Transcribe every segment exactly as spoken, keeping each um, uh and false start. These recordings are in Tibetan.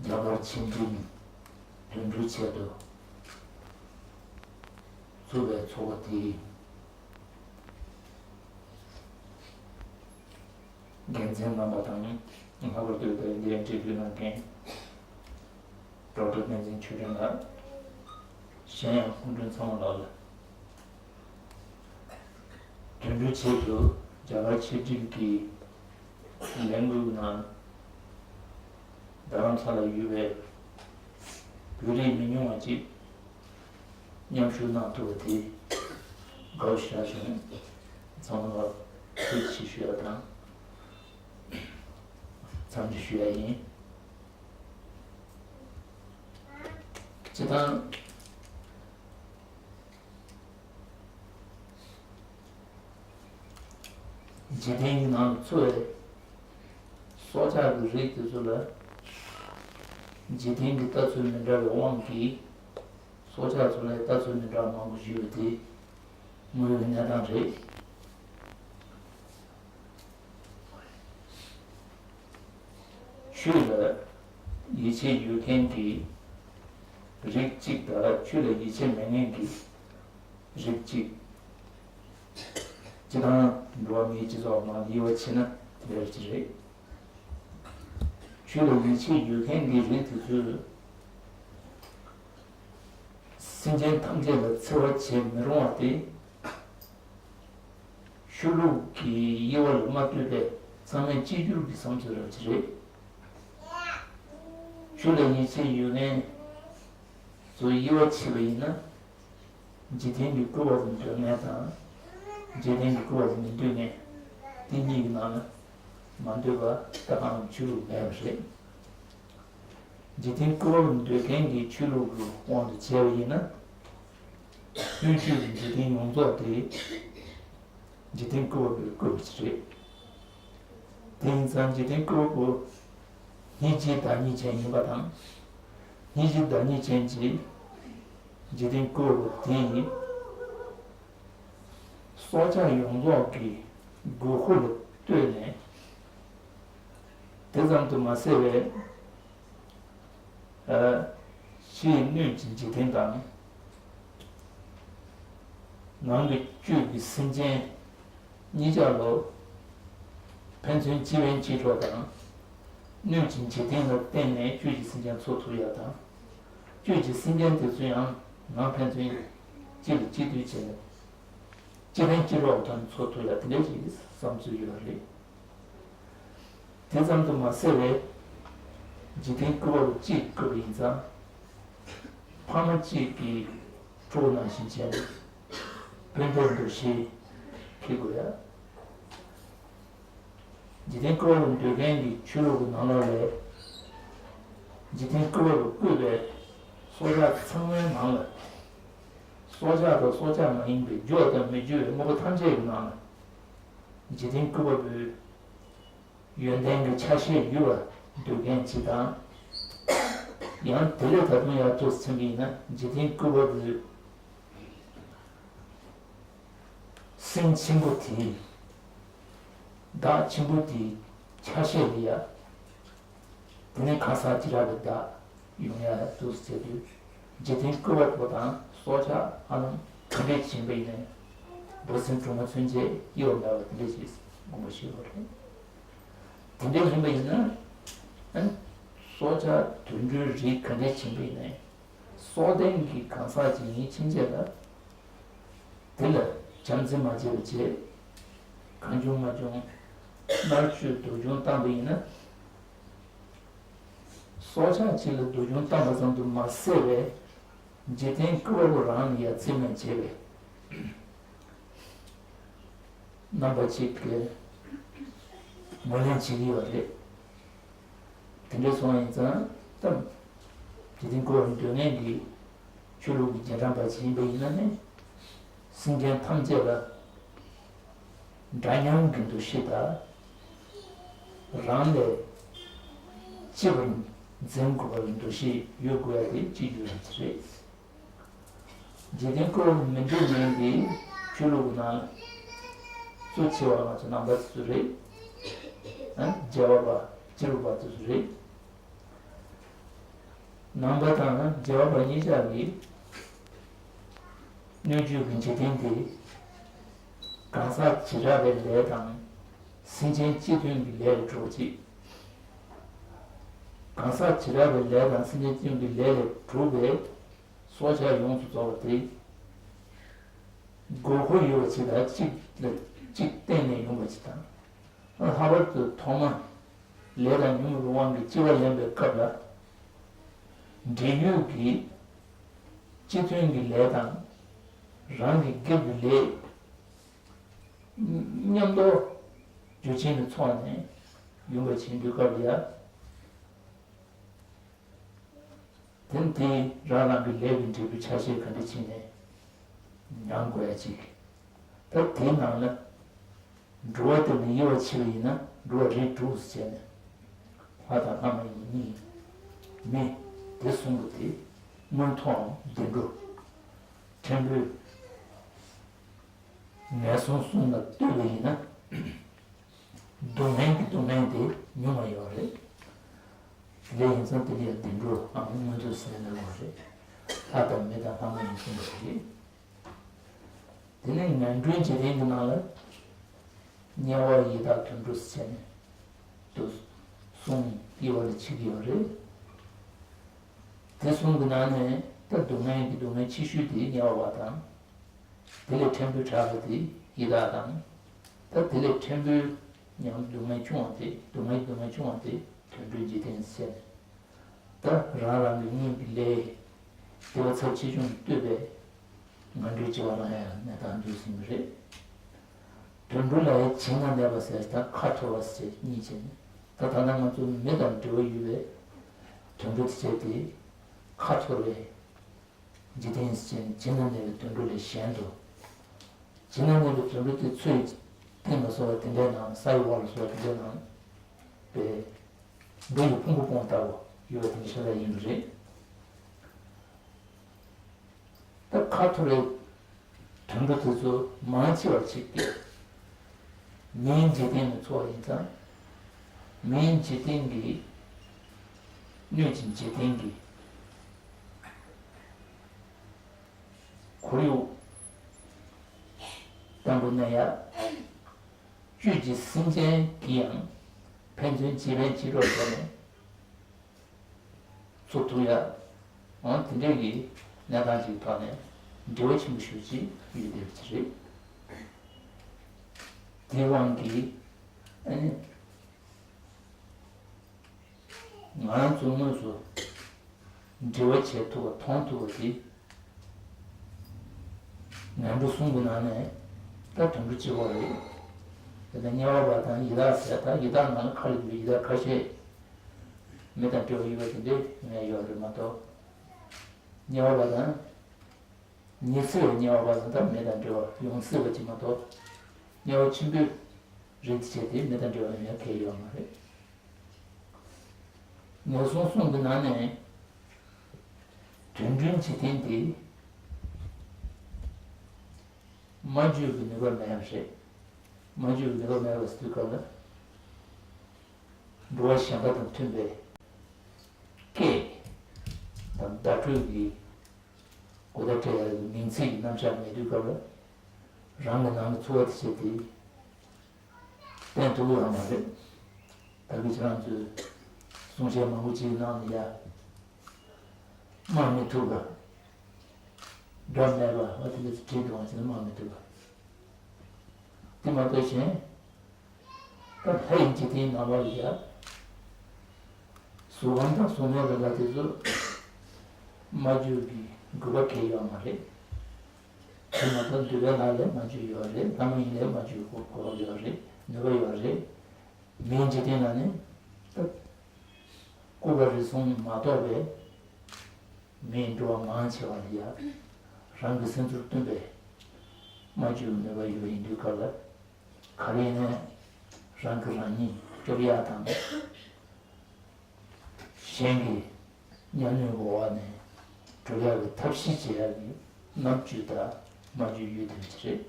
རྒྱ་གར་ཆེ་འབྲིང་དོན་གྲུབ་ཆེད་དུ་བཙུགས་པའི་ཚོགས་པ་དེའི་འགན་འཛིན་རྣམ་པ་དང་། ལྷག་པར་དུ་ད་ལྟའི་འདིར་འབྲེལ་མཐུད་གནང་མཁན་ཌོག་ཊར་བསྟན་འཛིན་ཆོས་སྒྲོན་ལགས། གཞན་ཡང་སྐུ་མགྲོན་ཚང་མ་ལགས་ལ། དོན་གྲུབ་ཆེད་དུ་རྒྱ་གར་ཆེ་འབྲིང་གི་ལས་འགུལ་ནང་རྡ་རམ་ས་ལ་ཡོད་པའི་བོད་རིགས་མི་ཉུང་བ་ཅིག་མཉམ་ཞུགས་གནང་ཐུབ་པ་དེ་དགའ་པོ་ཞེ་དྲག་བྱུང་། ཚང་མ་ལ་ཐུགས་རྗེ་ཆེ་ཞུ་ཡ་དང་། འཚམས་འདྲི་ཞུ་ཡ་ཡིན། སྤྱིར་བཏང་འཇིག་རྟེན་གྱི་ནང་དུ་འཚོ་བའི་སྲོག་ཆགས་ཀྱི་རིགས་དེ་ཚོ་ལ། འཇིག་རྟེན་གྱི་ལྟ་ཚུལ་མི་འདྲ་བའི་དབང་གིས་སྲོག་ཆགས་ཚོ་ལ་ལྟ་ཚུལ་མི་འདྲ་མང་པོ་ཞིག་ཡོད་དེ་དངོས་ཡོད་གནས་སྟངས་རེད། ཆོས་ལ་ཡིད་ཆེས་ཡོད་མཁན་གྱི་རིགས་གཅིག་དང་ཆོས་ལ་ཡིད་ཆེས་མེད་མཁན་གྱི་རིགས་གཅིག་སྤྱིར་བཏང་འགྲོ་བ་མིའི་སྤྱི་ཚོགས་ནང་དབྱེ་བ་ཕྱེ་ན་དེ་འདྲ་ཅིག་རེད། ཆོས་ལ་ཡིད་ཆེས་ཡོད་མཁན་གྱི་རིགས་དེ་ཚོས་སེམས་ཅན་ཐམས་ཅད་ལ་འཚེ་བ་བྱེད་མི་རུང་བ་དེ། ཆོས་ལུགས་ཀྱི་དབྱེ་བ་ལ་མ་ལྟོས་པའི་ཚང་མས་གཅིག་གྱུར་གྱི་བསམ་ཚུལ་རབ་ཅིག་རེད། ཆོས་ལ་ཡིད་ཆེས་ཡོད་མཁན་ཚོ་དབྱེ་བ་ཕྱེ་བ་ཡིན་ན། འཇིག་རྟེན་གྱི་བཀོད་པ་ལ་འདོད་མཁན་དང་། འཇིག་རྟེན་གྱི་བཀོད་པ་ལ་མི་འདོད་མཁན། དེ་གཉིས་ཀྱི་ནང་ན་མ་འདོད་པ་ད་གང་ཆོས་ལུགས་མེད་པ་རེད། འཇིག་རྟེན་བཀོད་པ་ལ་འདོད་མཁན་གྱི་ཆོས་ལུགས་ཀྱི་དབང་དུ་བྱས་པ་ཡིན་ན། སྔོན་ཆད་ཀྱི་འཇིག་རྟེན་ཡོངས་རྫོགས་དེ་འཇིག་རྟེན་བཀོད་པ་པོས་བཀོད་པ་ཞིག་རེད། དེ་ཡིན་ཙང་འཇིག་རྟེན་བཀོད་པ་པོ་སྙིང་རྗེའི་བདག་ཉིད་ཅན་ཡིན་པ་དང་། སྙིང་རྗེའི་བདག་ཉིད་ཅན་གྱི་འཇིག་རྟེན་བཀོད་པ་པོ་དེ་ཡིས་སྲོག་ཆགས་ཡོངས་རྫོགས་ཀྱི་དགོས་མཁོ་ལ་ལྟོས་ནས། དེ་ཙམ་དུ་མ་ཟད་པའི་ཕྱིའི་སྣོད་ཀྱི་འཇིག་རྟེན་དང་། ནང་གི་བཅུད་ཀྱི་སེམས་ཅན་གཉིས་ཆར་ལ་ཕན་ཚུན་སྤྱི་ཕན་སྤྱི་གྲོགས་དང་། སྣོད་ཀྱི་འཇིག་རྟེན་ལ་བརྟེན་ནས་བཅུད་ཀྱི་སེམས་ཅན་འཚོ་ཐུབ་ཡ་དང་། བཅུད་ཀྱི་སེམས་ཅན་དེ་ཚོ་ཡང་ནང་ཕན་ཚུན་གཅིག་ལ་གཅིག་བསྟུན་བྱས་ནས་སྤྱི་ཕན་སྤྱི་གྲོགས་དང་འཚོ་ཐུབ་ཡ་དེ་འདྲ་ཞིག་བསམ་ཚུལ་ཡོད་རེད། དེ་ཙམ་དུ་མ་ཟད་པའི་འཇིག་རྟེན་བཀོད་པ་པོ་གཅིག་བཀོད་པ་ཡིན་ཙང་། ཕ་མ་གཅིག་གི་ཕྲུ་གུ་ནང་བཞིན་བྱས་ནས་ཕན་ཐོགས་འདུ་ཤེས་འཁྱེར་དགོས་ཡ། འཇིག་རྟེན་བཀོད་པ་པོ་འདོད་མཁན་གྱི་ཆོས་ལུགས་ཀྱི་ནང་ལོགས་ལས། འཇིག་རྟེན་བཀོད་པ་པོས་བཀོད་པའི་སྲོག་ཆགས་ཚང་མའི་ནང་ལ། སྲོག་ཆགས་དང་སྲོག་ཆགས་མ་ཡིན་པའི་རྒྱུ་བ་དང་མི་རྒྱུ་བའི་དངོས་པོ་ཐམས་ཅད་ཀྱི་ནང་ལ། འཇིག་རྟེན་བཀོད་པ་པོའི་ཡོན་ཏན་གྱི་ཆ་ཤས་ཡོད་པར་འདོད་མཁན་གཅིག་དང་། ཡང་དེ་ལས་ད་དུང་ཡར་མཐོ་ཕྱིན་པ་ཡིན་ན་འཇིག་རྟེན་བཀོད་པ་པོའི་སེམས་ཆེན་པོ་དེ། བདག་ཆེན་པོ་དེའི་ཆ་ཤས་ལ་ཡ། དེ་ནས་གང་ཟག་བྱེ་བྲག་པའི་བདག་ཡོང་ཡ་འདུག་ཟེར་དུས། འཇིག་རྟེན་བཀོད་པ་པོ་དང་སྲོག་ཆགས་ཧ་ལམ་ག་འདྲས་ཡིན་པ་ཡིན་ནའི། འབུ་སྲིན་གྲོག་མོ་ཚུན་ཆད་དབྱེ་བ་མེད་པ་དེ་འདྲས་ཞིག་དགོངས་པ་བཞེས་དགོས་རེད། དེ་འདྲས་ཡིན་པ་ཡིན་ན། ཨ་ནི་སྲོག་ཆགས་དུད་འགྲོའི་རིགས་ག་འདྲས་ཡིན་པ་ཡིན་ནའི། སྲོག་ལྡན་གྱི་གང་ཟག་ཅིག་ཡིན་ཕྱིན་ཆད་ལ། དེ་ལ་བྱམས་བརྩེ་མ་བྱས་པ་བྱས། གང་བྱུང་མ་བྱུང་མནར་གཅོད་སྡུག་སྦྱོང་བཏང་པ་ཡིན་ན། སྲོག་ཆགས་གཅིག་ལ་སྡུག་སྦྱོང་བཏང་པ་ཙམ་དུ་མ་ཟད་པའི་འཇིག་རྟེན་བཀོད་པ་པོ་རང་ལ་ཡ་བརྩི་མེད་བྱས་པའི་རྣམ་པ་གཅིག་གིས་ངོས་ལེན་བྱེད་ཀྱི་ཡོད་རེད། དེ་འདྲ་སོང་བ་ཡིན་ཙང་ད། འཇིག་རྟེན་བཀོད་པ་པོ་འདོད་མཁན་གྱི་ཆོས་ལུགས་ཀྱི་རྗེས་འབྲང་པ་ཞིག་ཡིན་པ་ཡིན་ན་ནི། སེམས་ཅན་ཐམས་ཅད་ལ་འདྲ་མཉམ་གྱི་འདུ་ཤེས་དང་། རང་ལས་གཅེས་པར་འཛིན་དགོས་པའི་འདུ་ཤེས་ཡོད་དགོས་ཡ་དེ་གཅིག་གྱུར་རེད། འཇིག་རྟེན་བཀོད་པ་པོ་མི་འདོད་མཁན་གྱི་ཆོས་ལུགས་ཀྱི་ནང་ལ་གཙོ་ཆེ་བ་ང་ཚོ་ནང་པ་དེ་ཚོ་རེད། ཨ། རྒྱལ་བ་པ་སྤྱི་ལོ་པ་དེ་ཚོ་རེད། ནང་པ་དང་རྒྱལ་བ་པ་གཉིས་ཆར་གྱི་སྣོད་བཅུད་ཀྱི་འཇིག་རྟེན་དེ། གང་ཟག་བྱེ་བྲག་པའི་ལས་དང་སེམས་ཅན་སྤྱི་མཐུན་གྱི་ལས་ལས་གྲུབ་པ་ཅིག་གང་ཟག་བྱེ་བྲག་པའི་ལས་དང་སེམས་ཅན་སྤྱི་མཐུན་གྱི་ལས་ལས་གྲུབ་པའི་སྲོག་ཆགས་ཡོངས་སུ་རྫོགས་པ་དེ། དགོས་མཁོ་ཡོད་པ་ཅིག་དང་གཅིག་ལ་གཅིག་བརྟེན་ནས་ཡོང་བ་ཅིག་དང་། ལྷག་པར་དུ་ཐོག་མ་ལས་དང་ཉོན་མོངས་པའི་དབང་གིས་སྐྱེ་བ་ལེན་པའི་སྐབས་ལ། འབྲེལ་ཡོད་ཀྱི་སྤྱི་མཐུན་གྱི་ལས་དང་རང་གི་སྒེར་གྱི་ལས་མཉམ་དུ་རྒྱུ་རྐྱེན་གྱི་ཚོགས་ནས་ཡོང་བ་ཡིན་དུས་སྐབས་ལ་ཡ། དེ་ནི་དེ་རང་རང་གི་ལས་ཀྱི་འབྲས་བུའི་ཆ་ཤས་ག་འདྲ་བྱས་ནས་མྱང་དགོས་ཡ་གཅིག་ད་དེའི་ནང་ལ་འགྲོ་བ་དེ་ལ་དབྱེ་བ་ཕྱེ་བ་ཡིན་ན་འགྲོ་བ་རིགས་དྲུག་ཟེར་ནས་ལྷ་དང་ལྷ་མ་ཡིན་གཉིས་མི་དེ་གསུམ་པོ་དེ་མངོན་མཐོའམ་བདེ་འགྲོ་ཕྲན་བུ་ངན་སོང་གསུམ་ལ་ལྟོས་པ་ཡིན་ན། སྡུག་བསྔལ་གྱི་སྡུག་བསྔལ་དེ་ཉུང་བ་ཡོད་རེད། དེ་ལས་ཡིན་ཙང་དེ་ལས་བདེ་འགྲོ་ཨང་མངོན་མཐོ་ཟེར་ན་ཡོད་རེད། ལྷ་དང་མི་དང་ལྷ་མ་ཡིན་གསུམ་པོ་རེད། དེ་ནས་ངན་འགྲོའི་འཇིག་རྟེན་གྱི་ནང་ལ་དམྱལ་བ་ཡི་དྭགས་དུད་འགྲོ་ཟེར་ནས་དུ་གསུམ་དབྱེ་བ་ལ་ཕྱེ་གི་ཡོད་རེད། དེ་གསུམ་གྱི་ནང་ནས་ད་སྡུག་བསྔལ་གྱི་སྡུག་བསྔལ་ཆེ་ཤོས་དེ་དམྱལ་བ་དང་། དེ་ལས་ཕྲན་བུ་དྲག་པ་དེ་ཡི་དྭགས་དང་། ད་དེ་ལས་ཕྲན་བུ་ཉམས་སྡུག་བསྔལ་ཆུང་བ་དེ་སྡུག་བསྔལ་སྡུག་བསྔལ་ཆུང་བ་དེ་དུད་འགྲོའི་འཇིག་རྟེན་ཟེར། ད་རང་རང་གི་སྔོན་གྱི་ལས་དེ་བ་ཚབས་ཆེ་ཆུང་ལྟོས་པས་ངན་འགྲོའི་བྱ་བ་རང་ཡང་གནས་སྟངས་འདུག་ཟིན་པ་རེད། དུད་འགྲོ་ལ་ཡང་བྱིང་ན་གནས་པ་ཟེར་དང་ཁ་འཐོར་བ་ཟེར་གཉིས་བྱས་ནས་ད་ད་ལྟ་ང་ཚོ་མི་དང་འབྲེལ་བ་ཡོད་པའི་དུད་འགྲོ་དེ་བྱས་ཏེ་ཁ་འཐོར་བའི། འཇིག་རྟེན་ཟེར་ནས་བྱིང་ན་གནས་པའི་དུད་འགྲོ་ལས་གཞན་དུ། བྱིང་ན་གནས་པའི་དུད་འགྲོ་དེ་ཚུར་སྟེང་ལ་སོགས་པ་དེ་འདྲའི་ནང་ས་ཡི་འོག་ལ་སོགས་པ་དེ་འདྲའི་ནང་པའི་འབྲས་ཀྱི་ཕུང་པོ་སྤོང་ལྟ་བུ་ཡོད་པ་དེ་འདྲ་ཤ་སྟག་ཡིན་པ་རེད། ད་ཁ་འཐོར་བའི་དུད་འགྲོ་དེ་ཚོ་མང་ཆེ་བ་ཅིག་གིས་མིའི་འཇིག་རྟེན་ལ་འཚོ་བ་ཡིན་ཙང་། མིའི་འཇིག་རྟེན་གྱི་སྣོད་ཀྱི་འཇིག་རྟེན་གྱི་ཁོར་ཡུག་བརྟན་པོ་གནས་ཡ། བཅུད་ཀྱི་སེམས་ཅན་གྱི་ཡང་ཕན་ཚུན་བྱེད་ཕན་བྱེད་རོགས་བྱས་ནས་འཚོ་ཐུབ་ཡ། འོ་དེ་འདྲས་ཀྱི་གནས་སྟངས་ཀྱི་ཐོག་ནས་འབྲེལ་བ་ཆེན་པོ་ཞེ་པོ་ཅིག་ཡོད་བསྡད་པ་ཅིག་རེད། དེའི་དབང་གིས་ཨ་ནི། ང་རང་ཚོ་དངོས་སུ་འབྲེལ་བ་བྱེད་ཐུབ་པ་མཐོང་ཐུབ་པ་དེ་ངན་འགྲོ་གསུམ་གྱི་ནང་ནས་ད་དུད་འགྲོ་གཅིག་པོ་རེད། དེ་ནས་དམྱལ་བ་པ་དང་ཡི་དྭགས་ཟེར་ད་ཡི་དྭགས་ནང་ལ་ཁ་ལ་འདུག་ཡི་དྭགས་ཁ་ཤས་མི་དང་འབྲེལ་བ་ཡོད་པ་དེ་འདྲས་ངས་ཡོད་རེད་མ་གཏོགས། དམྱལ་བ་པ་དང་། ཉི་ཚེ་བའི་དམྱལ་བ་པ་དང་ད་མི་དང་འབྲེལ་བ་ཡོང་སྲིད་པ་ཅིག་མ་གཏོགས། དམྱལ་བ་ཆེན་པོའི་རིགས་དེ་བྱས་ཏེ་མི་དང་འབྲེལ་བ་ཡོང་ཡ་གང་ཡང་ཡོད་མ་རེད། ངན་སོང་གསུམ་གྱི་ནང་ནས་དུད་འགྲོའི་འཇིག་རྟེན་དེ་སྨྲ་བརྗོད་ཀྱི་ནུས་པ་མེད་པ་རེད། སྨྲ་བརྗོད་ཀྱི་ནུས་པ་མེད་པ་ཟེར་དུས་སྐབས་ལ་འགྲོ་བ་གཞན་པ་དང་མཐུན་པའི་སྐད་དང་བརྡ་སྤྲོད་ཀྱི་གོ་བརྡ་སྤྲད་ཡ་གི་མིང་ཚིག་གི་རྣམ་གཞག་མེད་དུས་སྐབས་ལ་རང་གི་ནང་གི་ཚོར་བ་དེ་བྱས་ཏེ། བསྟན་ཐུབ་ཀྱི་ཡོད་མ་རེད། ད་གིན་ཁྱེད་རང་ཚོས་གསུང་བཤད་མང་པོ་ཅིག་གནང་ནས་ཡ། སྨྲ་མི་ཐུབ་པ། སྒྲ་མེད་པ་འོ་དེ་འདྲ་ཅིག་བྲིས་འདུག་བ་ཅིག་ལ་སྨྲ་མི་ཐུབ་པ། དེ་མ་གཏོགས་གཞན། ད་ལྷ་ཡི་འཇིག་རྟེན་ནང་ལོགས་ལ་ཡ། གཟུགས་ཁམས་དང་གཟུགས་མེད་ལ་ལ་དེ་ཚོ་སྨྲ་བརྗོད་ཀྱི་དགོས་པ་གང་ཡང་ཡོད་མ་རེད། དེ་མ་གཏོགས་འདུལ་བའི་ལྷ་ལ་སྨྲ་བརྗོད་ཡོད་རེད། ལྷ་མ་ཡིན་ལ་སྨྲ་བརྗོད་དགོས་དགོས་པ་ཡོད་རེད། ནུས་པ་ཡོད་རེད། མིའི་འཇིག་རྟེན་ལ་ནི་ད་སྐུ་པར་རེ་ཟུང་མ་གཏོགས་པའི་མིའི་འགྲོ་བ་མང་ཆེ་བ་ལ་ཡ་རང་གི་སེམས་ཚོར་སྟོན་པའི་སྨྲ་བརྗོད་ནུས་པ་ཡོད་པ་ཡིན་དུས་སྐབས་ལ། ག་རེ་ཡིན་ནའི་རང་གིས་རང་ཉིད་སྐྱོབ་ཡག་དང་། གཞན་གྱི་གཉའ་གནོན་གྱི་འོག་ནས་སྒྲོལ་ཡག་གི་ཐབས་ཤེས་བྱེད་ཡག་གི་རྣམ་དཔྱོད་དང་སྨྲ་བརྗོད་ཡོད་དེ་རེད།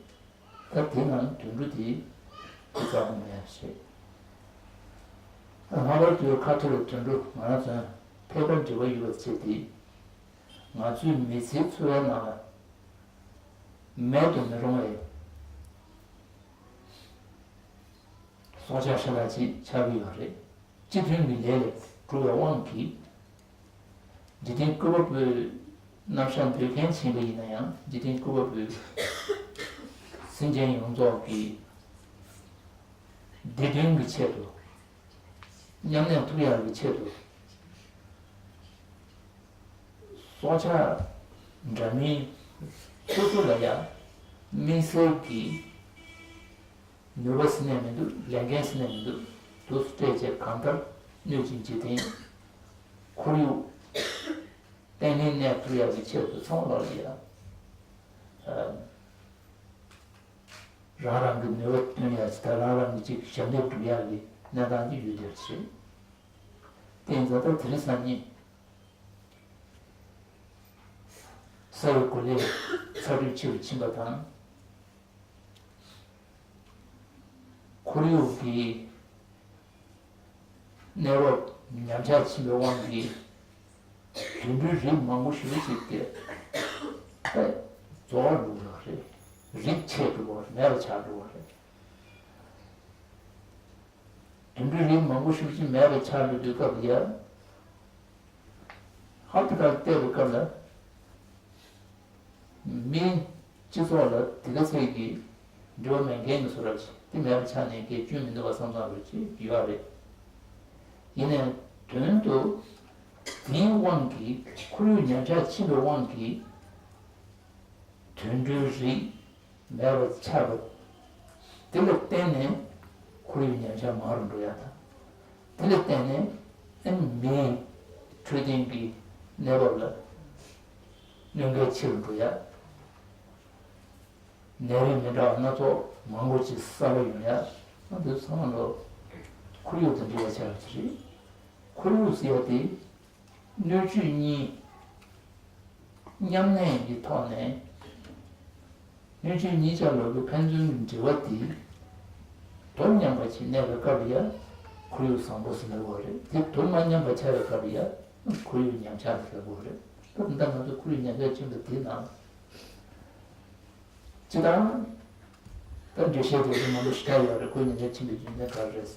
ད་དེ་ནང་དུད་འགྲོ་དེ་དེ་ཙམ་མེད་པ་རེད། ད་ལྷག་པར་དུ་ཁ་ཐོར་བའི་དུད་འགྲོ་ང་རང་ཚོ་ ཐད་ཀར་འབྲེལ་བ་ཡོད་པ་བྱས་ཏེ། ང་ཚོའི་མི་ཚེའི་འཚོ་བའི་ནང་ལ་མེད་དུ་མི་རུང་བའི་སྲོག་ཆགས་ཤ་སྟག་ཅིག་ཆགས་ཀྱི་ཡོད་རེད། སྤྱི་མཐུན་གྱི་ལས་ལ་གྲུབ་པའི་དབང་གིས། འཇིག་རྟེན་བཀོད་པ་པོའི་རྣམ་གཞག་འདོད་མཁན་ཡིན་པ་ཡིན་ན་ཡང་། འཇིག་རྟེན་བཀོད་པ་པོའི་སེམས་ཅན་ཡོངས་རྫོགས་ཀྱི་བདེ་དོན་གྱི་ཆེད་དུ། མཉམ་གནས་ཐུབ་ཡག་གི་ཆེད་དུ། སྲོག་ཆགས་འདྲ་མིན་སོ་སོ་ལ་ཡང་དམིགས་བསལ་གྱི་ནུས་པ་ཟེར་ནས་མི་འདུག་ལས་འགན་ཟེར་ནས་མི་འདུག་དུ་སྤྲད་བྱས། གང་ལྟར་སྣོད་ཀྱི་འཇིག་རྟེན་ཁོར་ཡུག་བརྟན་ལྷིང་གནས་ཐུབ་ཡག་གི་ཆེད་དུ་ཚང་མ་ལ་ཡང་། ཨ། རང་རང་གི་ནུས་པ་བཏོན་ཡག་ཅིག་དང་། རང་རང་གི་ཅིག་ཞབས་འདེགས་སྒྲུབ་ཡག་གི་གནས་སྟངས་ཅིག་ཡོད་བསྡད་པ་རེད། དེ་ཡིན་ཙང་ད་དེ་རིང་སང་ཉིན་ས་ཡི་གོ་ལའི་ཚ་དྲོད་ཆེ་རུ་ཕྱིན་པ་དང་། ཁོར་ཡུག་གི་གནས་བབ་ཉམས་ཆག་ཕྱིན་པའི་དབང་གིས། དུད་འགྲོའི་རིགས་མང་པོ་ཞེ་པོ་ཅིག་དེ་ད་རྫོགས་འགྲོ་གི་ཡོད་རེད། རིགས་ཆད་འགྲོ་གི་ཡོད་རེད། མེད་པ་ཆགས་འགྲོ་གི་ཡོད་རེད། དུད་འགྲོའི་རིགས་མང་པོ་ཞེ་པོ་ཅིག་མེད་པ་ཆགས་འགྲོ་དུས་སྐབས་ལ་ཡ། ཧ་ཏི་ཀ་བལྟས་པའི་སྐབས་ལ། མིའི་སྤྱི་ཚོགས་ལ་དེ་ག་ཚད་ཀྱི་འབྲེལ་བ་མེད་མཁན་གྱི་བཟོ་འདྲ་ཅིག་དེ་མེད་པ་ཆགས་ནས་སྐད་སྐྱོན་མི་འདུག་པ་བསམ་བསམ་འདྲ་ཅིག་ཡོད་རེད། ཡིན་ནའི་དོན་དུ་དེའི་དབང་གིས། ཁོར་ཡུག་ཉམས་ཆག་ཕྱིན་པའི་དབང་གིས། དུད་འགྲོའི་རིགས་མེད་པར་ཆགས་པ་དེ་ལ་བརྟེན་ནས་ཁོར་ཡུག་ཉམས་ཆག་མང་རུ་འགྲོ་ཡག་དང་། དེ་ལ་བརྟེན་ནས་ཨ་ནི་མིའི་འཕྲོད་བསྟེན་གྱི་གནས་བབ་ལ་གནོད་འགལ་ཆེ་རུ་འགྲོ་ཡག་ནད་རིགས་མི་འདྲ་བ་སྣ་ཚོགས་མང་པོ་ཅིག་གསར་པ་ཡོང་ཡག་ཨ་འདི་ཚང་མ་ལོ་ཁོར་ཡུག་དང་འབྲེལ་བ་ཆགས་ཡག་ཅིག་རེད། ཁོར་ཡུག་ཟེར་ཡག་དེ། སྣོད་བཅུད་གཉིས་མཉམ་གནས་ཀྱི་ཐོག་ནས། སྣོད་བཅུད་གཉིས་ཆ་ལོ་གི་ཕན་ཚུན་གྱི་འབྲེལ་བ་དེ་དོ་མཉམ་པ་ཞིག་གནས་པའི་སྐབས་ལ་ཡ་ཁོར་ཡུག་བཟང་པོ་ཟེར་ནི་ཡོད་རེད། དེ་དོ་མ་མཉམ་པ་ཆགས་པའི་སྐབས་ལ་ཡ་ཁོར་ཡུག་ཉམས་ཆག་ཟེར་ནི་ཡོད་རེད། ད་ད་ལྟ་ང་ཚོ་ཁོར་ཡུག་ཉམས་ཆག་ཕྱིན་པ་དེའི་ནང་། སྤྱིར་བཏང་། ད་འགྲེལ་བཤད་དེ་ཚོ་མང་པོ་ཞིག་ཆགས་ཡོད་རེད། ཁོར་ཡུག་ཉམས་ཆག་ཕྱིན་པའི་རྒྱུ་མཚན་ག་རེ་རེད།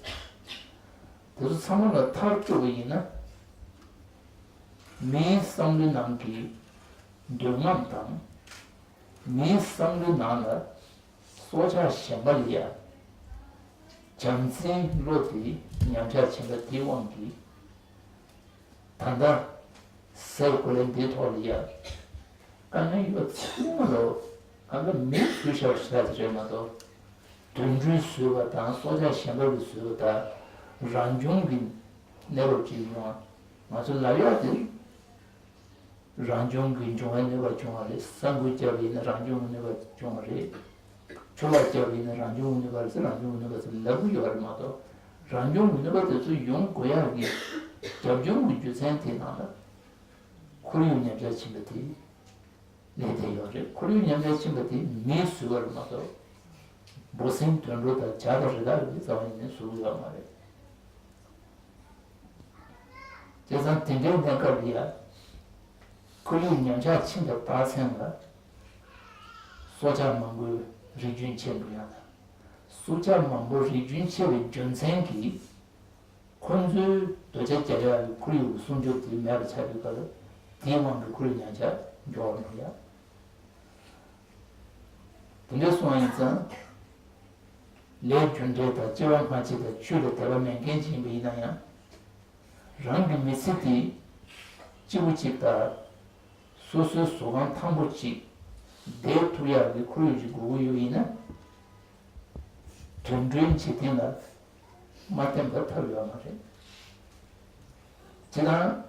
དེ་ཚོ་ཚང་མ་ལ་མཐར་གཏུགས་པ་ཡིན་ན། མིའི་བསམ་བློའི་ནང་གི་འདོད་རྔམ་དང་། མིའི་བསམ་བློའི་ནང་ལ་སྲོག་ཆགས་གཞན་པ་ལ་ཡ་བྱམས་བརྩེའི་བློ་དེ་ཉམས་ཆག་ཕྱིན་པ་དེའི་དབང་གིས། ད་ལྟ་ས་ཡི་གོ་ལའི་འདིའི་ཐོག་ལ་ཡ་དཀའ་ངལ་ཡོད་པ་ཚང་མ་ལོ་གང་ག་མིས་བཟོས་བཞག་པ་ཞིག་རེད་མ་གཏོགས། དུད་འགྲོས་བཟོས་པ་དང་སྲོག་ཆགས་གཞན་པ་གིས་བཟོས་པ་དང་། རང་བྱུང་གི་གནས་བབ་ཅིག་ཡོང་བ། ང་ཚོ་ལབ་ཡག་དེ་རང་བྱུང་གི་འབྱུང་བའི་གནོད་པ་བྱུང་བ་རེད། ས་འགུལ་བརྒྱབ་པ་ཡིན་ན་རང་བྱུང་གི་གནོད་པ་བྱུང་བ་རེད། ཆུ་ལོག་བརྒྱབ་པ་ཡིན་ན་རང་བྱུང་གི་གནོད་པ་རེད་ཟེར། རང་བྱུང་གི་གནོད་པ་ཟེར་ལབ་ཀྱི་ཡོད་རེད་མ་གཏོགས། རང་བྱུང་གི་གནོད་པ་དེ་ཚོ་ཡོང་དགོས་ཡག་གི་རྒྱབ་ལྗོངས་ཀྱི་རྒྱུ་མཚན་དེའི་ནང་ལ་ཁོར་ཡུག་ཉམས་ཆག་ཕྱིན་པ་དེ་གནས་བསྡད་ཡོད་རེད། ཁོར་ཡུག་ཉམས་ཆག་ཕྱིན་པ་དེ་མིས་བཟོས་པ་རེད་མ་གཏོགས། འབུ་སྲིན་དུད་འགྲོ་དང་བྱ་དང་རི་དྭགས་ཀྱི་རྩ་བ་ཉིད་ནས་བཟོས་ཡོད་མ་རེད། བྱས་ཙང་དེ་འདྲའི་གནས་སྐབས་ལ་ཡ། ཁོར་ཡུག་ཉམས་ཆག་ཕྱིན་པའི་རྟགས་མཚན་ལ། སྲོག་ཆགས་མང་པོའི་རིགས་རྒྱུན་ཆད་འགྲོ་ཡག་དང་། སྲོག་ཆགས་མང་པོ་རིགས་རྒྱུན་ཆད་པའི་རྒྱུ་མཚན་གྱིས། ཁོ་ཚོའི་འདོད་ཆགས་རྒྱག་ཡག་གི་ཁོར་ཡུག་གི་སྲུང་སྐྱོབ་དེ་མེད་པ་ཆགས་པའི་སྐབས་ལ། དེའི་དབང་གིས་ཁོར་ཡུག་ཉམས་ཆག་མགྱོགས་པ་འགྲོ་ཡག་དེ་འདྲ་སོང་བ་ཡིན་ཙང་། ལས་རྒྱུ་འབྲས་དང་སྐྱེ་བ་སྔ་ཕྱི་དང་ཆོས་ལ་དད་པ་མེད་མཁན་ཅིག་ཡིན་པ་ཡིན་ན་ཡང་། རང་གི་མི་ཚེ་དེ་སྐྱིད་པོ་ཅིག་དང་། སོ་སོའི་གཟུགས་ཁམས་ཐང་པོ་ཅིག་བསྡད་ཐུབ་ཡག་གི་ཁོར་ཡུག་ཅིག་དགོས་ཀྱི་ཡོད་པ་ཡིན་ན། དུད་འགྲོའི་འཇིག་རྟེན་ལ་མ་བརྟེན་པར་ཐབས་ཡོད་མ་རེད། སྤྱིར་བཏང་།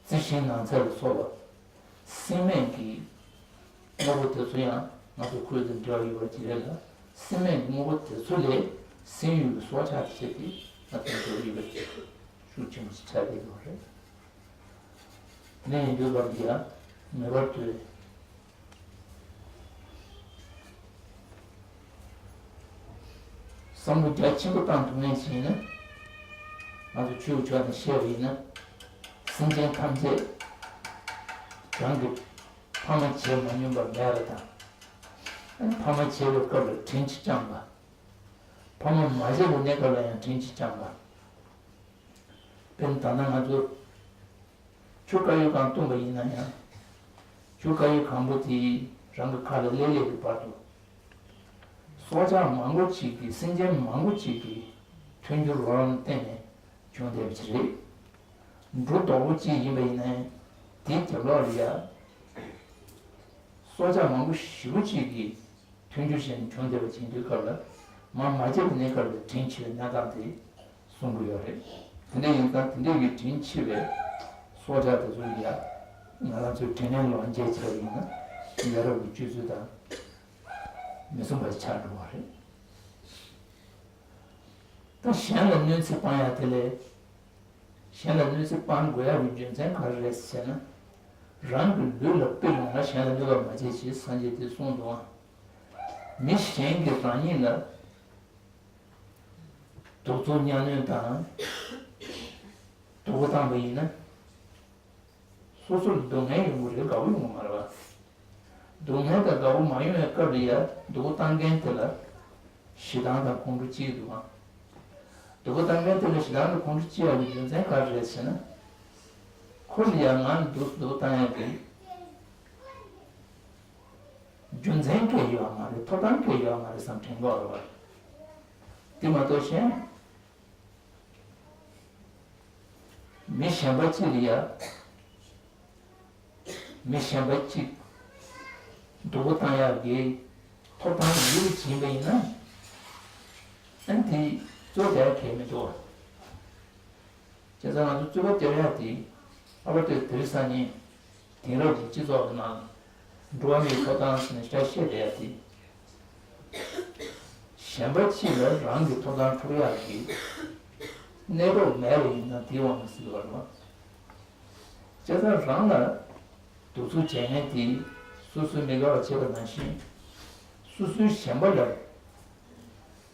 རྩི་ཤིང་ནགས་ཚལ་ལ་སོགས་པ་སྲིན་མེད་ཀྱི་དངོས་པོ་དེ་ཚོ་ཡང་ང་ཚོ་ཁོར་ཡུག་དང་འབྲེལ་བ་ཡོད་པ་ཅིག་རེད་ལ། སྲིན་མེད་ཀྱི་དངོས་པོ་དེ་ཚོ་ལས་སྲིན་ཡུལ་གྱི་སྲོག་ཆགས་དེ་ཚོ་དེ་ང་ཚོ་འབྲེལ་བ་ཡོད་པ་ཅིག་ཤུགས་ཆེན་པོ་ཞིག་ཆགས་བསྡད་ཡོད་རེད། དེ་ནས་ཡིན་དུས་སྐབས་འདི་ཡང་ངེས་པར་དུ་བསམ་བློ་རྒྱ་ཆེན་པོ་བཏང་ཐུབ་མཁན་ཞིག་ཡིན་ན། ང་ཚོ་ཆོས་ཀྱི་ཕྱོགས་ནས་བཤད་པ་ཡིན་ན། སེམས་ཅན་ཐམས་ཅད་རང་གི་ཕ་མ་བྱས་མ་མྱོང་པར་མེད་པ་དང་། ཨ་ནི་ཕ་མ་བྱས་པའི་སྐབས་ལ་དྲིན་ཅིག་བསྐྱངས་པ། ཕ་མ་མ་བྱས་པའི་གནས་སྐབས་ལ་ཡང་དྲིན་ཅིག་བསྐྱངས་པ། དཔེར་ན་ད་ལྟ་ང་ཚོ་ཆུ་དཀར་ཡོལ་སྒང་བཏུངས་པ་ཡིན་ན་ཡང་། ཆུ་དཀར་ཡོལ་གང་པོ་དེ་རང་གི་ཁ་ལ་སླེབས་སླེབས་ཀྱི་བར་དུ། སྲོག་ཆགས་མང་པོ་ཅིག་གིས་སེམས་ཅན་མང་པོ་ཅིག་གིས་མཐུན་འགྱུར་རོགས་རམ་བརྟེན་ནས་བྱུང་བསྡད་པ་ཅིག་རེད། འབྲུ་རྡོག་པོ་གཅིག་ཡིན་པ་ཡིན་ན་ཡང་དེའི་རྒྱབ་ལོགས་ལ་ཡ། སྲོག་ཆགས་མང་པོ་ཞེ་པོ་ཅིག་གིས་མཐུན་འགྱུར་བྱས་ནས་བྱུང་བསྡད་པ་ཡིན་དུས་སྐབས་ལ། མ་མ་བྱས་པའི་གནས་སྐབས་ལ་དྲིན་ཆེ་བའི་གནས་སྟངས་དེ་གསུང་གི་ཡོད་རེད། དེ་འདྲ་ཡིན་ཙང་དེ་འདྲ་གི་དྲིན་ཆེ་བའི་སྲོག་ཆགས་དེ་ཚོ་ལ་ཡ། ང་རང་ཚོས་དྲིན་ལན་ལོག་འཇལ་བྱས་པ་ཡིན་ན། ཡ་རབས་ཀྱི་སྤྱོད་ཚུལ་དང་མི་མཚུངས་པ་ཆགས་འགྲོ་བ་རེད། ད་གཞན་ལ་གནོད་འཚེ་སྤང་ཡག་དེ་ལས། གཞན་ལ་གནོད་འཚེ་སྤང་དགོས་ཡག་གི་རྒྱུ་མཚན་ག་རེ་རེད་ཟེར་ན། རང་གི་ལུས་ལ་ཕན་ཡོང་ན་གཞན་ལ་གནོད་པ་མ་བྱེད་ཅེས་སངས་རྒྱས་དེས་གསུངས་འདུག་ཨང་། མི་གཞན་གྱིས་རང་ཉིད་ལ་གདུག་རྩུབ་གཉའ་གནོན་དང་སྡུག་པོ་བཏང་པ་ཡིན་ན། སོ་སོར་སྡུག་བསྔལ་ཡོང་གི་རེད། དགའ་བོ་ཡོང་གི་མ་རེད་བ། སྡུག་བསྔལ་དང་དགའ་བོ་མ་ཡོང་བའི་སྐབས་ལ་ཡ་སྡུག་པོ་བཏང་མཁན་དེ་ལ་ཞེ་སྡང་དང་ཁོང་ཁྲོ་སྐྱེ་གི་འདུག་གམ། སྡུག་པོ་བཏང་མཁན་དེ་ལ་ཞེ་སྡང་དང་ཁོང་ཁྲོ་སྐྱེ་ཡག་གི་རྒྱུ་མཚན་ག་རེ་རེད་ཟེར་ན། ཁོ་ལ་ཡ་ང་འདུག་སྡུག་པོ་བཏང་ཡག་གི་རྒྱུ་མཚན་གང་ཡང་ཡོད་མ་རེད། ཐོབ་ཐང་གང་ཡང་ཡོད་མ་རེད་བསམ་དྲན་གྱི་ཡོད་རེད་བ། དེ་མ་གཏོགས་གཞན། མི་གཞན་པ་གཅིག་ལ་ཡ། མི་གཞན་པ་གཅིག་སྡུག་པོ་བཏང་ཡག་གི་ཐོབ་ཐང་ཡོད་པ་ཡིན་པ་ཡིན་ན། ཨ་ནི་དེ་རྩོད་བསྡད་གལ་མི་འདུག་བ། བྱས་ཙང་ང་ཚོ་རྩོད་པ་བསྡད་ཡག་དེ་ཨ་ཕ་ཏོས་དེ་རིང་སང་ཉིན་དེང་རབས་ཀྱི་སྤྱི་ཚོགས་ཀྱི་ནང་འགྲོ་བ་མིའི་ཐོབ་ཐང་ཟེར་ནས་ཞེ་དྲག་བཤད་བསྡད་ཡག་དེ། གཞན་པ་གཅིག་ལ་རང་གི་ཐོབ་ཐང་འཕྲོག་ཡག་གི་གནས་བབ་མེད་པ་ཡིན་ན་དེའི་དབང་གིས་ཟེར་བ་རེད་བ། བྱས་ཙང་རང་ལ་གདུག་རྩུབ་བྱེད་མཁན་དེས་སོ་སོའི་མི་དགའ་བ་བྱེད་པ་ནང་བཞིན། སོ་སོའི་གཞན་པ་ལ་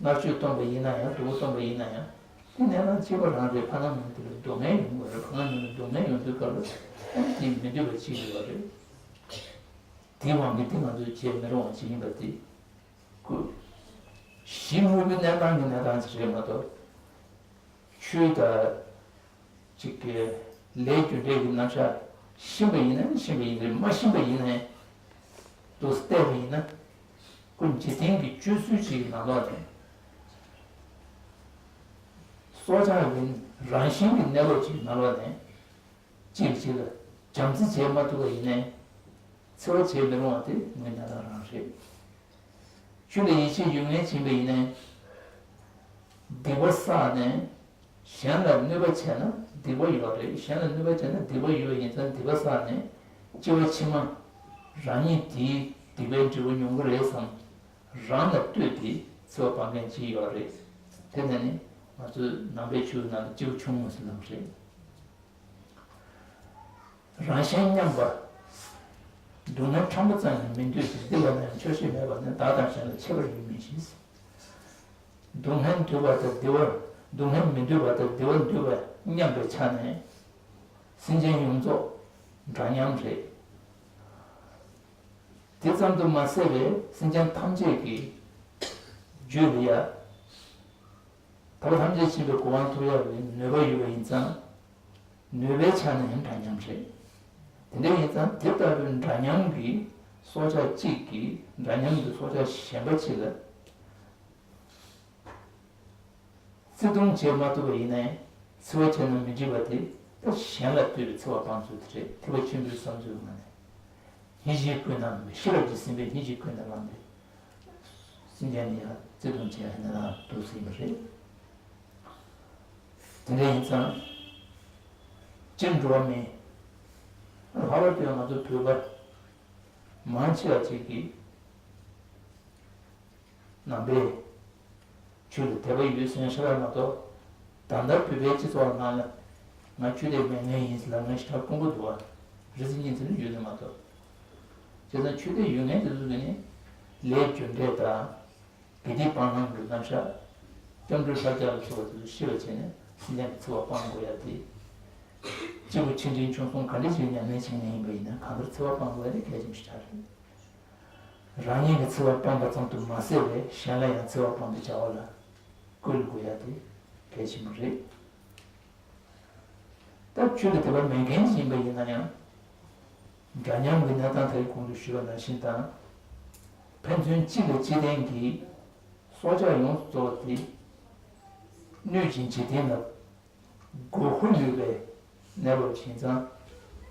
མནར་གཅོད་གཏོང་པ་ཡིན་ན་ཡང་། སྡུག་པོ་གཏོང་པ་ཡིན་ན་ཡང་། དེ་གནས་སྟངས་གཅིག་པ་རང་རེད། ཕ་མ་མིན་དེ་ལ་སྡུག་བསྔལ་ཡོང་གི་རེད། ཕ་མ་མིན་ལ་སྡུག་བསྔལ་ཡོང་དུས་སྐབས་ལ་དེ་མི་འདོད་པ་ཅིག་ཡོད་རེད། དེའི་དབང་གིས་དེ་ང་ཚོས་བྱེད་མི་རུང་བ་ཅིག་ཡིན་པ་དེ། ཁོ། གཞི་དངོས་པོའི་གནས་སྟངས་ཀྱི་གནས་སྟངས་ཅིག་རེད་མ་གཏོགས། ཆོས་དང་། གཅིག་གི་ལས་རྒྱུ་འབྲས་ཀྱི་རྣམ་གཞག་ཤེས་པ་ཡིན་ན་ཤེས་པ་ཡིན་རེད། མ་ཤེས་པ་ཡིན་ན། འདུག་སེ་བལྟས་པ་ཡིན་ན། ཁོ་འཇིག་རྟེན་གྱི་སྤྱོད་ཚུལ་ཅིག་གི་ནང་ལོགས་ནས། སྲོག་ཆགས་ཀྱི་རང་བཞིན་གྱི་གནས་ལུགས་ཅིག་གི་ནང་ལོགས་ནས། གཅིག་གིས་གཅིག་ལ་བྱམས་བརྩེ་བྱེད་མ་ཐུབ་པ་ཡིན་ནའི། འཚེ་བ་བྱེད་མི་རུང་བ་དེ་དངོས་གནས་རང་རང་རེད། ཆོས་ལ་ཡིད་ཆེས་ཡོད་མཁན་ཡིན་པ་ཡིན་ནའི། སྡིག་པ་བསགས་ནས་གཞན་ལ་གནོད་པ་བྱས་ན་སྡིག་པ་ཡོད་རེད། གཞན་ལ་གནོད་པ་བྱས་ན་སྡིག་པ་ཡོད་པ་ཡིན་ཙང་། སྡིག་པ་བསགས་ནས་སྐྱེ་བ་ཕྱི་མ་རང་ཉིད་དེའི་སྡིག་པའི་འབྲས་བུ་མྱོང་གི་རེད་བསམ། རང་ལ་ལྟོས་ཏེ་འཚེ་བ་སྤང་མཁན་ཅིག་ཡོད་རེད། དེ་ནས་ནི་ང་ཚོའི་ནང་པའི་ཆོས་ནང་ལ་སྐྱེ་བོ་ཆུང་ངུ་ཟེར་ལབ་རེད། རང་གཞན་མཉམ་པ། སྡུག་བསྔལ་ཕྲ་མོ་ཙམ་ཡང་མི་འདོད་ཅིང་། སྡིག་ལ་ནི་ཡང་ཆོག་ཤེས་མེད་པར་ནི། བདག་དང་གཞན་ལ་ཁྱད་པར་ཡོད་མིན་ཞིང་། སྡུག་བསྔལ་འདོད་པ་དང་བདེ་བ། སྡུག་བསྔལ་མི་འདོད་པ་དང་བདེ་བ་འདོད་པ་མཉམ་པའི་ཆ་ནས། སེམས་ཅན་ཡོངས་རྫོགས་འདྲ་མཉམ་རེད། དེ་ཙམ་དུ་མ་ཟད་པའི་སེམས་ཅན་ཐམས་ཅད་ཀྱི་རྒྱུད་ལ་ཡ། ད་བར་ཐམས་ཅད་མཁྱེན་པའི་གོ་འཕང་ཐོབ་ཡག་གི་ནུས་པ་ཡོད་པ་ཡིན་ཙང་། ནུས་པའི་ཆ་ནས་ཡང་འདྲ་མཉམ་རེད། དེ་འདྲ་ཡིན་ཙང་དེ་ལྟ་བུའི་འདྲ་མཉམ་གྱི་སྲོག་ཆགས་གཅིག་གིས་འདྲ་མཉམ་གྱི་སྲོག་ཆགས་གཞན་པ་གཅིག་ལ་བརྩེ་དུང་བྱེད་མ་ཐུབ་པ་ཡིན་ནའི། འཚེ་བ་བྱས་ན་མི་འགྲིག་པ་དེ་ད་གཞན་ལ་ལྟོས་པའི་འཚེ་བ་སྤང་ཚུལ་དེ་རེད། ཐེག་པ་ཆེན་པོའི་བསམ་ཚུལ་ངོས་ནས། སྙིང་རྗེའི་ཀུན་ནས་བསླངས་པའི། ཤེས་རབ་ཀྱི་སེམས་དཔའི་སྙིང་རྗེའི་ཀུན་ནས་བསླངས་པའི། སེམས་ཅན་ལ་ཡང་བརྩེ་དུང་བྱེད་ཡ་ནི་རང་འདུག་ཟིན་པ་རེད། དེ་འདྲ་ཡིན་ཙང་། སྤྱིར་འགྲོ་བ་མི། ལྷག་པར་དུ་ཡང་ང་ཚོ་བོད་པ་མང་ཆེ་བ་ཅིག་གིས། ནང་པའི་ཆོས་ལ་དད་པ་ཡོད་ཟེར་མཁན་ཞིག་རེད་མ་གཏོགས། ད་ལྟ་བོད་པའི་སྤྱི་ཚོགས་ནང་ལ་ང་ཆོས་དད་མེད་མཁན་ཡིན་ཟེར་ལབ་མཁན་ཞེ་དྲག་དཀོན་པོ་འདུག་བ། རེ་ཟུང་གཉིས་ཙམ་ནི་ཡོད་ནི་མ་གཏོགས། བྱས་ཙང་ཆོས་དད་ཡོད་མཁན་དེ་ཚོ་གིས་ནི་ལས་རྒྱུ་འབྲས་དང་། དགེ་སྡིག་སྤང་བླང་གི་རྣམ་གཞག། སྐྱབས་འགྲོའི་ཕྱག་རྒྱ་ལ་སོགས་པ་དེ་ཚོ་ཤེས་པ་བྱས་ནས། སེམས་ཅན་གྱི་འཚེ་བ་སྤང་དགོས་ཡ་དེ། སྐྱེས་བུ་ཆེ་འབྲིང་ཆུང་གསུམ་ག་འདྲ་ཞིག་ཉམས་ལེན་བྱེད་མཁན་ཡིན་པ་ཡིན་ན་གང་ལྟར་འཚེ་བ་སྤང་དགོས་ཡ་དེ་གལ་ཆེན་པོ་ཞིག་ཆགས་རེད། རང་ཉིད་ཀྱི་འཚེ་བ་སྤངས་པ་ཙམ་དུ་མ་ཟད་པའི་གཞན་ལ་ཡང་འཚེ་བ་སྤང་དུ་བྱ་བ་ལ་བཀོལ་དགོས་ཡ་དེ་གལ་ཆེན་པོ་རེད། ད་ཆོས་ལ་དད་པ་མེད་མཁན་ཞིག་ཡིན་པ་ཡིན་ན་ཡང་། འདྲ་མཉམ་གྱི་གནས་སྟངས་དེ་གོང་དུ་ཞུས་པ་ནང་བཞིན་དང་། ཕན་ཚུན་གཅིག་ལ་གཅིག་བརྟེན་གྱིས་སྲོག་ཆགས་ཡོངས་སུ་གཙོ་བ་དེ་གནོད་ཅིང་འཇིག་རྟེན་ལ་དགོས་མཁོ་ཡོད་པའི་གནས་བབ་ཡིན་ཙང་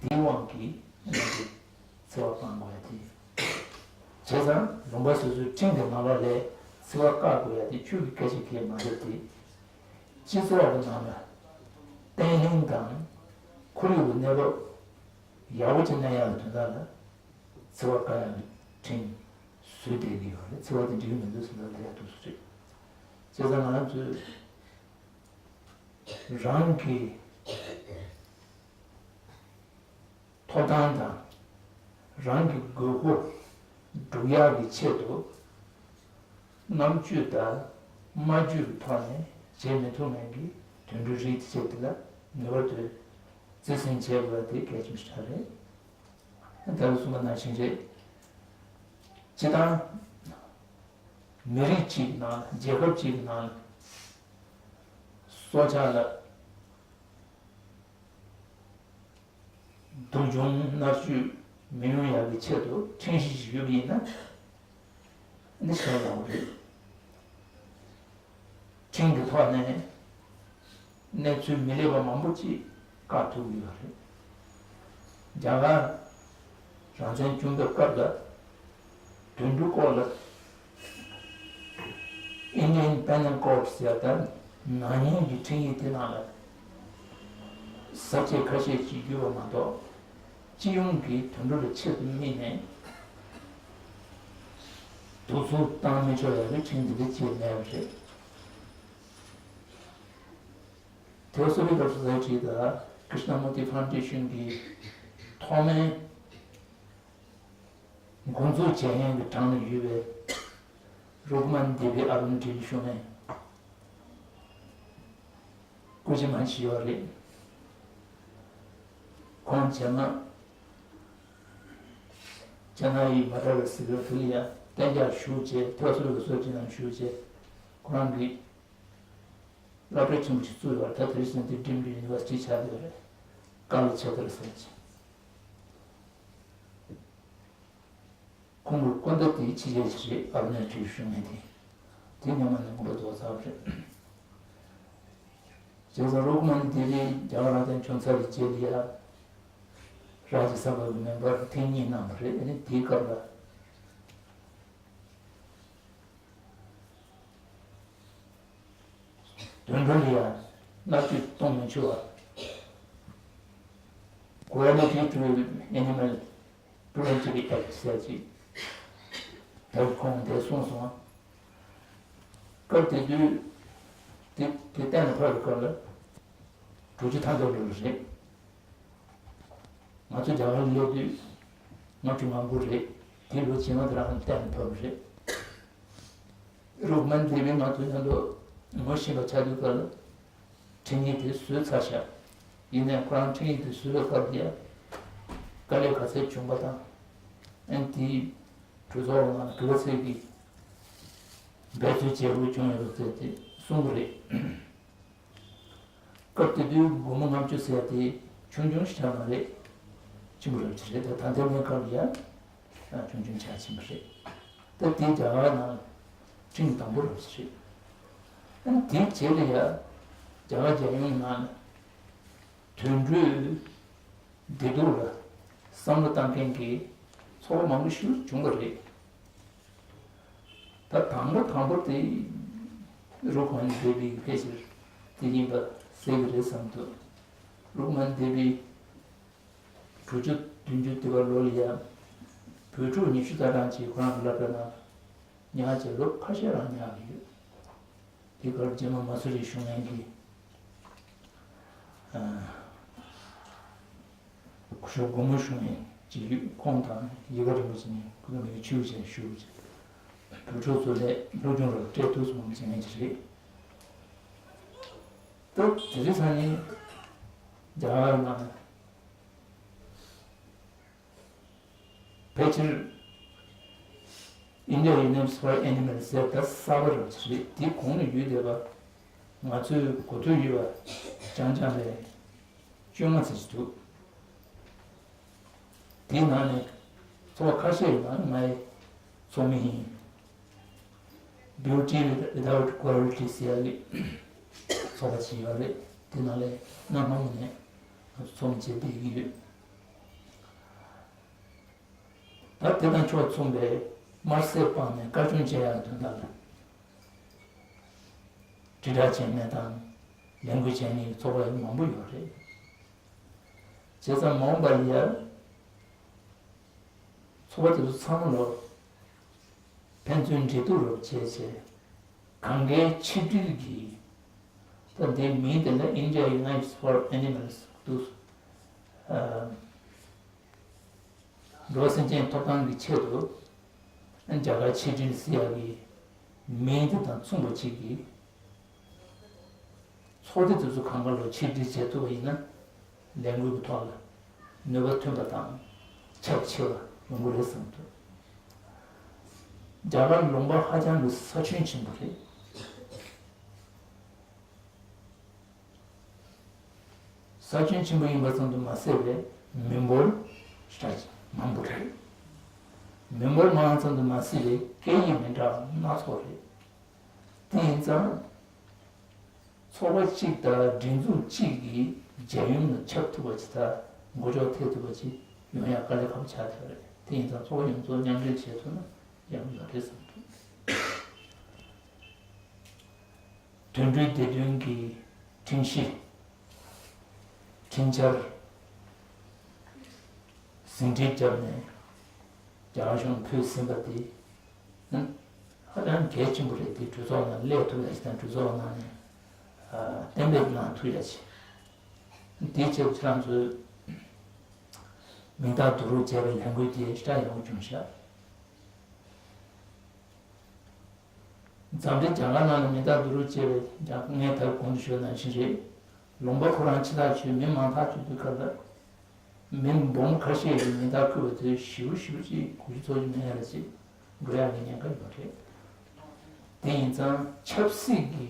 དེའི་དབང་གིས་ང་ཚོས་འཚེ་བ་སྤང་དགོས་ཡ་དེ་ཡིན། བྱས་ཙང་ལུང་པ་སོ་སོའི་ཁྲིམས་ཀྱི་ནང་ལོགས་ལས་འཚེ་བ་བཀག་དགོས་ཡ་དེ་ཆོས་ཀྱི་སྐད་ཆ་གིས་མ་རེད་དེ། སྤྱི་ཚོགས་ཀྱི་ནང་ལ་བརྟན་ལྷིང་དང་ཁོར་ཡུག་གི་གནས་བབ་ཡག་པོ་ཅིག་གནས་ཡག་གི་དོན་དག་ལ་འཚེ་བ་བཀག་ཡག་གི་ཁྲིམས་བཟོས་བསྡད་ཀྱི་ཡོད་རེད། འཚེ་བ་དེ་འགྲིག་གི་མི་འདུག་ཟེར་ན་ལས་ཡག་འདུག་ཟེར་རེད། བྱས་ཙང་ང་རང་ཚོས་རང་གི་ཐོབ་ཐང་དང་རང་གི་དགོས་མཁོ་སྒྲུབ་ཡག་གི་ཆེད་དུ་རྣམ་དཔྱོད་དང་སྨྲ་བརྗོད་ཀྱི་ཐོག་ནས་བྱེད་མི་ཐུབ་མཁན་གྱི་དུད་འགྲོའི་རིགས་དེ་ཆེད་དུ་ལ་ངེས་པར་དུ་བརྩི་སེམས་བྱེད་དགོས་པ་དེ་གལ་ཆེན་པོ་ཞིག་རེད། ད་རུང་གསུངས་པ་ནང་བཞིན་རེད། སྤྱིར་བཏང་མི་རིགས་གཅིག་གི་ནང་ལ་རྒྱལ་ཁབ་གཅིག་གི་ནང་ལ་སྲོག་ཆགས་ལ་སྡུག་སྦྱོང་མནར་གཅོད་མི་ཡོང་ཡག་གི་ཆེད་དུ་ཁྲིམས་གཞི་ཞིག་ཡོད་པ་ཡིན་ན་ནི་གཞན་ཡག་པོ་རེད། ཁྲིམས་ཀྱི་ཐོག་ནས་གནས་ཚུལ་མི་ལེགས་པ་མང་པོ་ཅིག་བཀག་ཐུབ་ཀྱི་ཡོད་རེད། རྒྱ་གར་རང་བཙན་བྱུང་བའི་སྐབས་ལ་དུད་འགྲོ་སྐོར་ལ་Indian Penal Code ཟེར་ཡ་ད་ནག་ཉེས་ཀྱི་ཁྲིམས་ཡིག་དེ་ནང་ལ་ས་བཅད་ཁ་ཤས་ཅིག་ཡོད་པ་མ་གཏོགས། སྤྱི་ཡོངས་ཀྱི་དུད་འགྲོ་ལ་ཆེད་དུ་དམིགས་ནས་དུག་སྦྲུལ་བཏང་མི་ཆོག་ཡ་གི་ཁྲིམས་དེ་འདྲ་ཅིག་མེད་པ་རེད། དེ་སོ་བི་ཀ་སོ་སའི་ཊི་དང་ཀྲིཤ་ན་མུར་ཏི་ཕའུན་ཌེ་ཤན་གྱི་ཐོག་མའི་འགོ་འཛུགས་བྱེད་མཁན་གྱི་གྲས་ནང་ཡོད་པའི་རུཀ་མན་དེ་བི་ཨ་རུན་དྲིལ་ཞུ་མཁན། སྐུ་མཁྱེན་མ་ཞིག་ཡོད་རེད། ཁོང་རྗེས་མ་ཅེ་ན་ཡི་མ་དྲ་བའི་སི་པི་ཕུ་ལི་ཡ་གཏན་འཇགས་བཞུགས་བྱས་ཐོས་བསམ་གྱི་སྲོལ་ཅིག་ནང་བཞུགས་བྱས་ཁོ་རང་གིས་སློབ་གྲྭ་ཆེན་པོ་ཞིག་བཙུགས་ཡོད་རེད། ད་དེ་རིང་སང་དེ་ཌིམ་ཌི་ཡུ་ནི་ཝར་སི་ཊི་ཆགས་བསྡད་ཡོད་རེད། ཀ་ལ་ཆེ་ཐར་ཟེར་གྱི། ཁོང་གི་སྐུ་ཟླ་དེའི་ཕྱི་རྒྱལ་ཞིག་རེད། ཨ་རུ་ན་ཅལ་ཞུ་མཁན་དེ། དེ་སྔོན་མ་ནས་མངོན་པ་རྫོགས་ཚར་བ་རེད། བྱས་ཙང་རུཀ་མན་དེ་བི་རྒྱ་གར་རང་བཙན་བྱུང་ཚར་བའི་རྗེས་ལ་ཡ། རཱ་ཇྱི་སྦ་གི་མེམ་བར་ཐེངས་གཉིས་གནང་བ་རེད། ཨ་ནི་དེའི་སྐབས་ལ། དུད་འགྲོ་ལ་ཡང་མནར་གཅོད་གཏོང་མི་ཆོག་པ། Cruelty to Animal Preventive Act ཟེར་ཅིག་ད་ཁོང་དེ་གསུངས་སོང་། སྐབས་དེ་དུས་དེ་དེ་གཏན་ལ་ཕབ་པའི་སྐབས་ལ་དྲུག་ཅུ་ཐམ་པའི་ལོ་རེད། ང་ཚོ་རྒྱ་གར་སླེབས་དུས་ལྔ་བཅུ་ང་དགུ་རེད། དེ་ལོ་རྗེས་མ་དེ་རང་གཏན་ལ་ཕབ་པ་རེད། རུཀ་མན་དེ་བི་ང་ཚོ་མཉམ་དུ་ངོ་ཤེས་པ་ཆགས་དུས་སྐབས་ལ་ཁྲིམས་ཡིག་དེ་བཟོས་ཚར་ཤག་ཡིན་ནའི་ཁོ་རང་ཁྲིམས་ཡིག་དེ་བཟོས་པའི་སྐབས་དེ་དཀའ་ལས་ག་ཚད་བྱུང་པ་དང་། ཨ་ནི་དེའི་གྲོས་ཚོགས་ནང་ག་ཚད་ཀྱི་འབད་རྩོལ་བྱས་དགོས་བྱུང་ཡོད་པ་ཟེར་ཏེ་གསུང་གི་རེད། སྐབས་དེ་དུས་སྒོར་མོ་ལྔ་བཅུ་ཟེར་དེ་ཆུང་ཆུང་ཞིག་ཆགས་མ་རེད། ཆེན་པོ་རབ་ཅིག་རེད། ད་ད་ལྟའི་གནས་སྐབས་ལ་ཡང་ཆུང་ཆུང་ཆགས་ཕྱིན་པ་རེད། ད་དེ་རྒྱ་གར་ནང་ཁྲིམས་དང་པོ་རབ་ཅིག་རེད། ཨ་ནི་དེའི་རྗེས་ལ་ཡང་རྒྱ་གར་རྒྱལ་ཡོངས་ནང་ལ་དུད་འགྲོའི་བདེ་སྡུག་ལ་བསམ་བློ་བཏང་མཁན་གྱི་ཚོགས་པ་མང་པོ་ཞིག་བྱུང་བ་རེད། ད་དང་པོ་དང་པོ་དེ་རུཀ་མན་དེ་བི་ཕལ་ཆེར་དེ་ཡིན་པ་གསལ་གྱི་རེད་བསམ་འདུག་རུཀ་མན་དེ་བི་དྲུག་ཅུ་བདུན་ཅུ་དེ་བར་ལོ་ལ་ཡང་བོད་ཕྲུག་ཉི་ཤུ་རྩ་གྲངས་ཅིག་ཁོ་རང་གི་སློབ་གྲྭ་ནང་ཉར་བྱས་ལོ་ཁ་ཤས་རང་ཉར་གྱི་ཡོད། དེ་གར་རྗེས་མ་མ་སུ་རི་ཞུ་མཁན་གྱི་སྐུ་ཞབས་སྒོ་མོ་ཞུ་མཁན་ཅིག་ཡོད། ཁོང་དང་ཡི་གེ་རིན་པོ་ཆེ་ནས་སྐུ་ཚབ་མི་ཆོས་བྱས་ཞུ་བྱས་བོད་ཕྲུག་ཚོ་ལས་སློབ་སྦྱོང་རོགས་སྤྲད་ཐུབ་སོང་བྱེད་མཁན་ཅིག་རེད། ད་དེ་རིང་སང་ཉིན་རྒྱ་གར་ནང་ཕལ་ཆེར་India Unions for Animals ཟེར་ད་གསར་པ་རང་ཅིག་རེད། དེ་གོང་ནས་ཡོད་བསྡད་པ། ང་ཚོའི་གོ་ཐོས་ཡོད་པ་རྐྱང་རྐྱང་རེད། བཅོ་ལྔ་ཙམ་ཞིག་འདུག་དེའི་ནང་ནས་ཚོགས་པ་ཁ་ཤས་ཡོད་ན་ངའི་ཚོགས་མི་ཡིན། Beauty Without Cruelty ཟེར་ཡག་གི་ཚོགས་པ་ཅིག་ཡོད་རེད། དེ་ནང་ལས་གནའ་སྔ་མོ་ནས་ཚོགས་མི་བྱས་བསྡད་ཀྱི་ཡོད། ད་དེ་དང་ཕྱོགས་མཚུངས་པའི་དམར་ཟས་སྤངས་ནས་དཀར་ཆུང་བྱེད་ཡག་དོན་དག་ལ། དྲིལ་བསྒྲགས་བྱས་མཁན་དང་ལས་འགུལ་བྱས་མཁན་གྱི་ཚོགས་པ་མང་པོ་ཡོད་རེད། བྱས་ཙང་མ་འོངས་པ་ལ་ཡ་ཚོགས་པ་དེ་ཚོ་ཚང་མ་ལོ་ཕན་ཚུན་འབྲེལ་གཏུག་རོགས་བྱས་བྱས་གང་གའི་ཆིག་སྒྲིལ་གྱིས། ད་འདིའི་མིང་དེ་ལ་India Unites for Animals འདུག་འགྲོ་བ་སེམས་ཅན་ཐོབ་ཐང་གི་ཆེད་དུ་རྒྱ་གར་ཆིག་སྒྲིལ་ཟེར་ཡག་གི་མིང་དེ་དང་མཚུངས་པ་ཅིག་གིས། ཚོགས་སྡེ་དེ་ཚོ་གང་ག་ལ་ཆིག་སྒྲིལ་བྱེད་ཐུབ་པ་ཡིན་ན་ལས་འགུལ་གྱི་ཐོག་ལ་ནུས་པ་ཐོན་པ་དང་ཁྱབ་ཆེ་བ་ཡོང་གི་རེད་བསམ་འདུག་རྒྱ་གར་ལུང་པ་ཧ་ཅང་གི་ས་ཁྱོན་ཆེན་པོ་རེད། ས་ཁྱོན་ཆེན་པོ་ཡིན་པ་ཙམ་དུ་མ་ཟད་པའི་མི་འབོར་ཞེ་དྲག་མང་པོ་རེད། མི་འབོར་མང་ཙམ་དུ་མ་ཟད་པའི་སྐད་ཡིག་མི་འདྲ་བ་སྣ་ཚོགས་རེད། དེ་ཡིན་ཙང་། ཚོགས་པ་གཅིག་དང་སྒྲིག་འཛུགས་གཅིག་གིས་རྒྱལ་ཡོངས་ལ་ཁྱབ་ཐུབ་པ་ཅིག་དང་མགོ་ལྕོག་ཐེག་ཐུབ་པ་ཅིག་ཡོང་ཡག་དཀའ་ལས་ཁག་པོ་ཆགས་བསྡད་པ་རེད། དེ་ཡིན་ཙང་ཚོགས་པ་ཡོངས་རྫོགས་མཉམ་འབྲེལ་བྱེད་ཐུབ་ན་ཡག་པོ་ཡོད་རེད་བསམ་འདུག་དོན་གྲུབ་བདེ་དོན་གྱི་ཁྲིམས་གཞི། འཕྲིན་བཅར་ཟིན་བྲིས་བརྒྱབ་ནས་རྒྱ་གར་གཞུང་ཕུལ་ཟིན་པ་དེ་ནི་ཧ་ཅང་གལ་ཆེན་པོ་རེད། དེ་གྲོས་ཚོགས་ནང་སླེབས་ཐུབ་ཡ་ཞིག་དང་གྲོས་ཚོགས་ནང་ནས་གཏན་འབེབས་གནང་ཐུབ་ཡ་ཞིག་དེའི་ཆེད་དུ་ཁྱེད་རང་ཚོས་མིང་རྟགས་བསྡུ་རུབ་བྱས་པའི་ལས་འགུལ་དེ་ཞེ་དྲག་ཡག་པོ་བྱུང་ཤག་འཛམ་གླིང་རྒྱ་གར་ནང་ལ་མིང་རྟགས་བསྡུ་རུབ་བྱས་པའི་རྒྱ་ངས་ད་གོང་དུ་ཞུས་ནང་བཞིན་རེད། ལུང་པ་ཁོ་རང་ཕྱི་ཐག་ཆོད། མི་མང་ཐག་ཆོད་དུས་སྐབས་ལ་མི་འབུམ་ཁ་ཤས་ཀྱིས་མིང་རྟགས་བཀོད་པ་དེ་ཞེ་པོ་ཞེ་པོ་ཅིག་གོ་རྒྱུ་ཚོར་རྒྱུ་མེད་ཡ་ལ་ཅིག་འགྲོ་ཡག་གི་ཉེན་ཁ་ཡོད་རེད། དེ་ཡིན་ཙང་ཆབ་སྲིད་ཀྱི་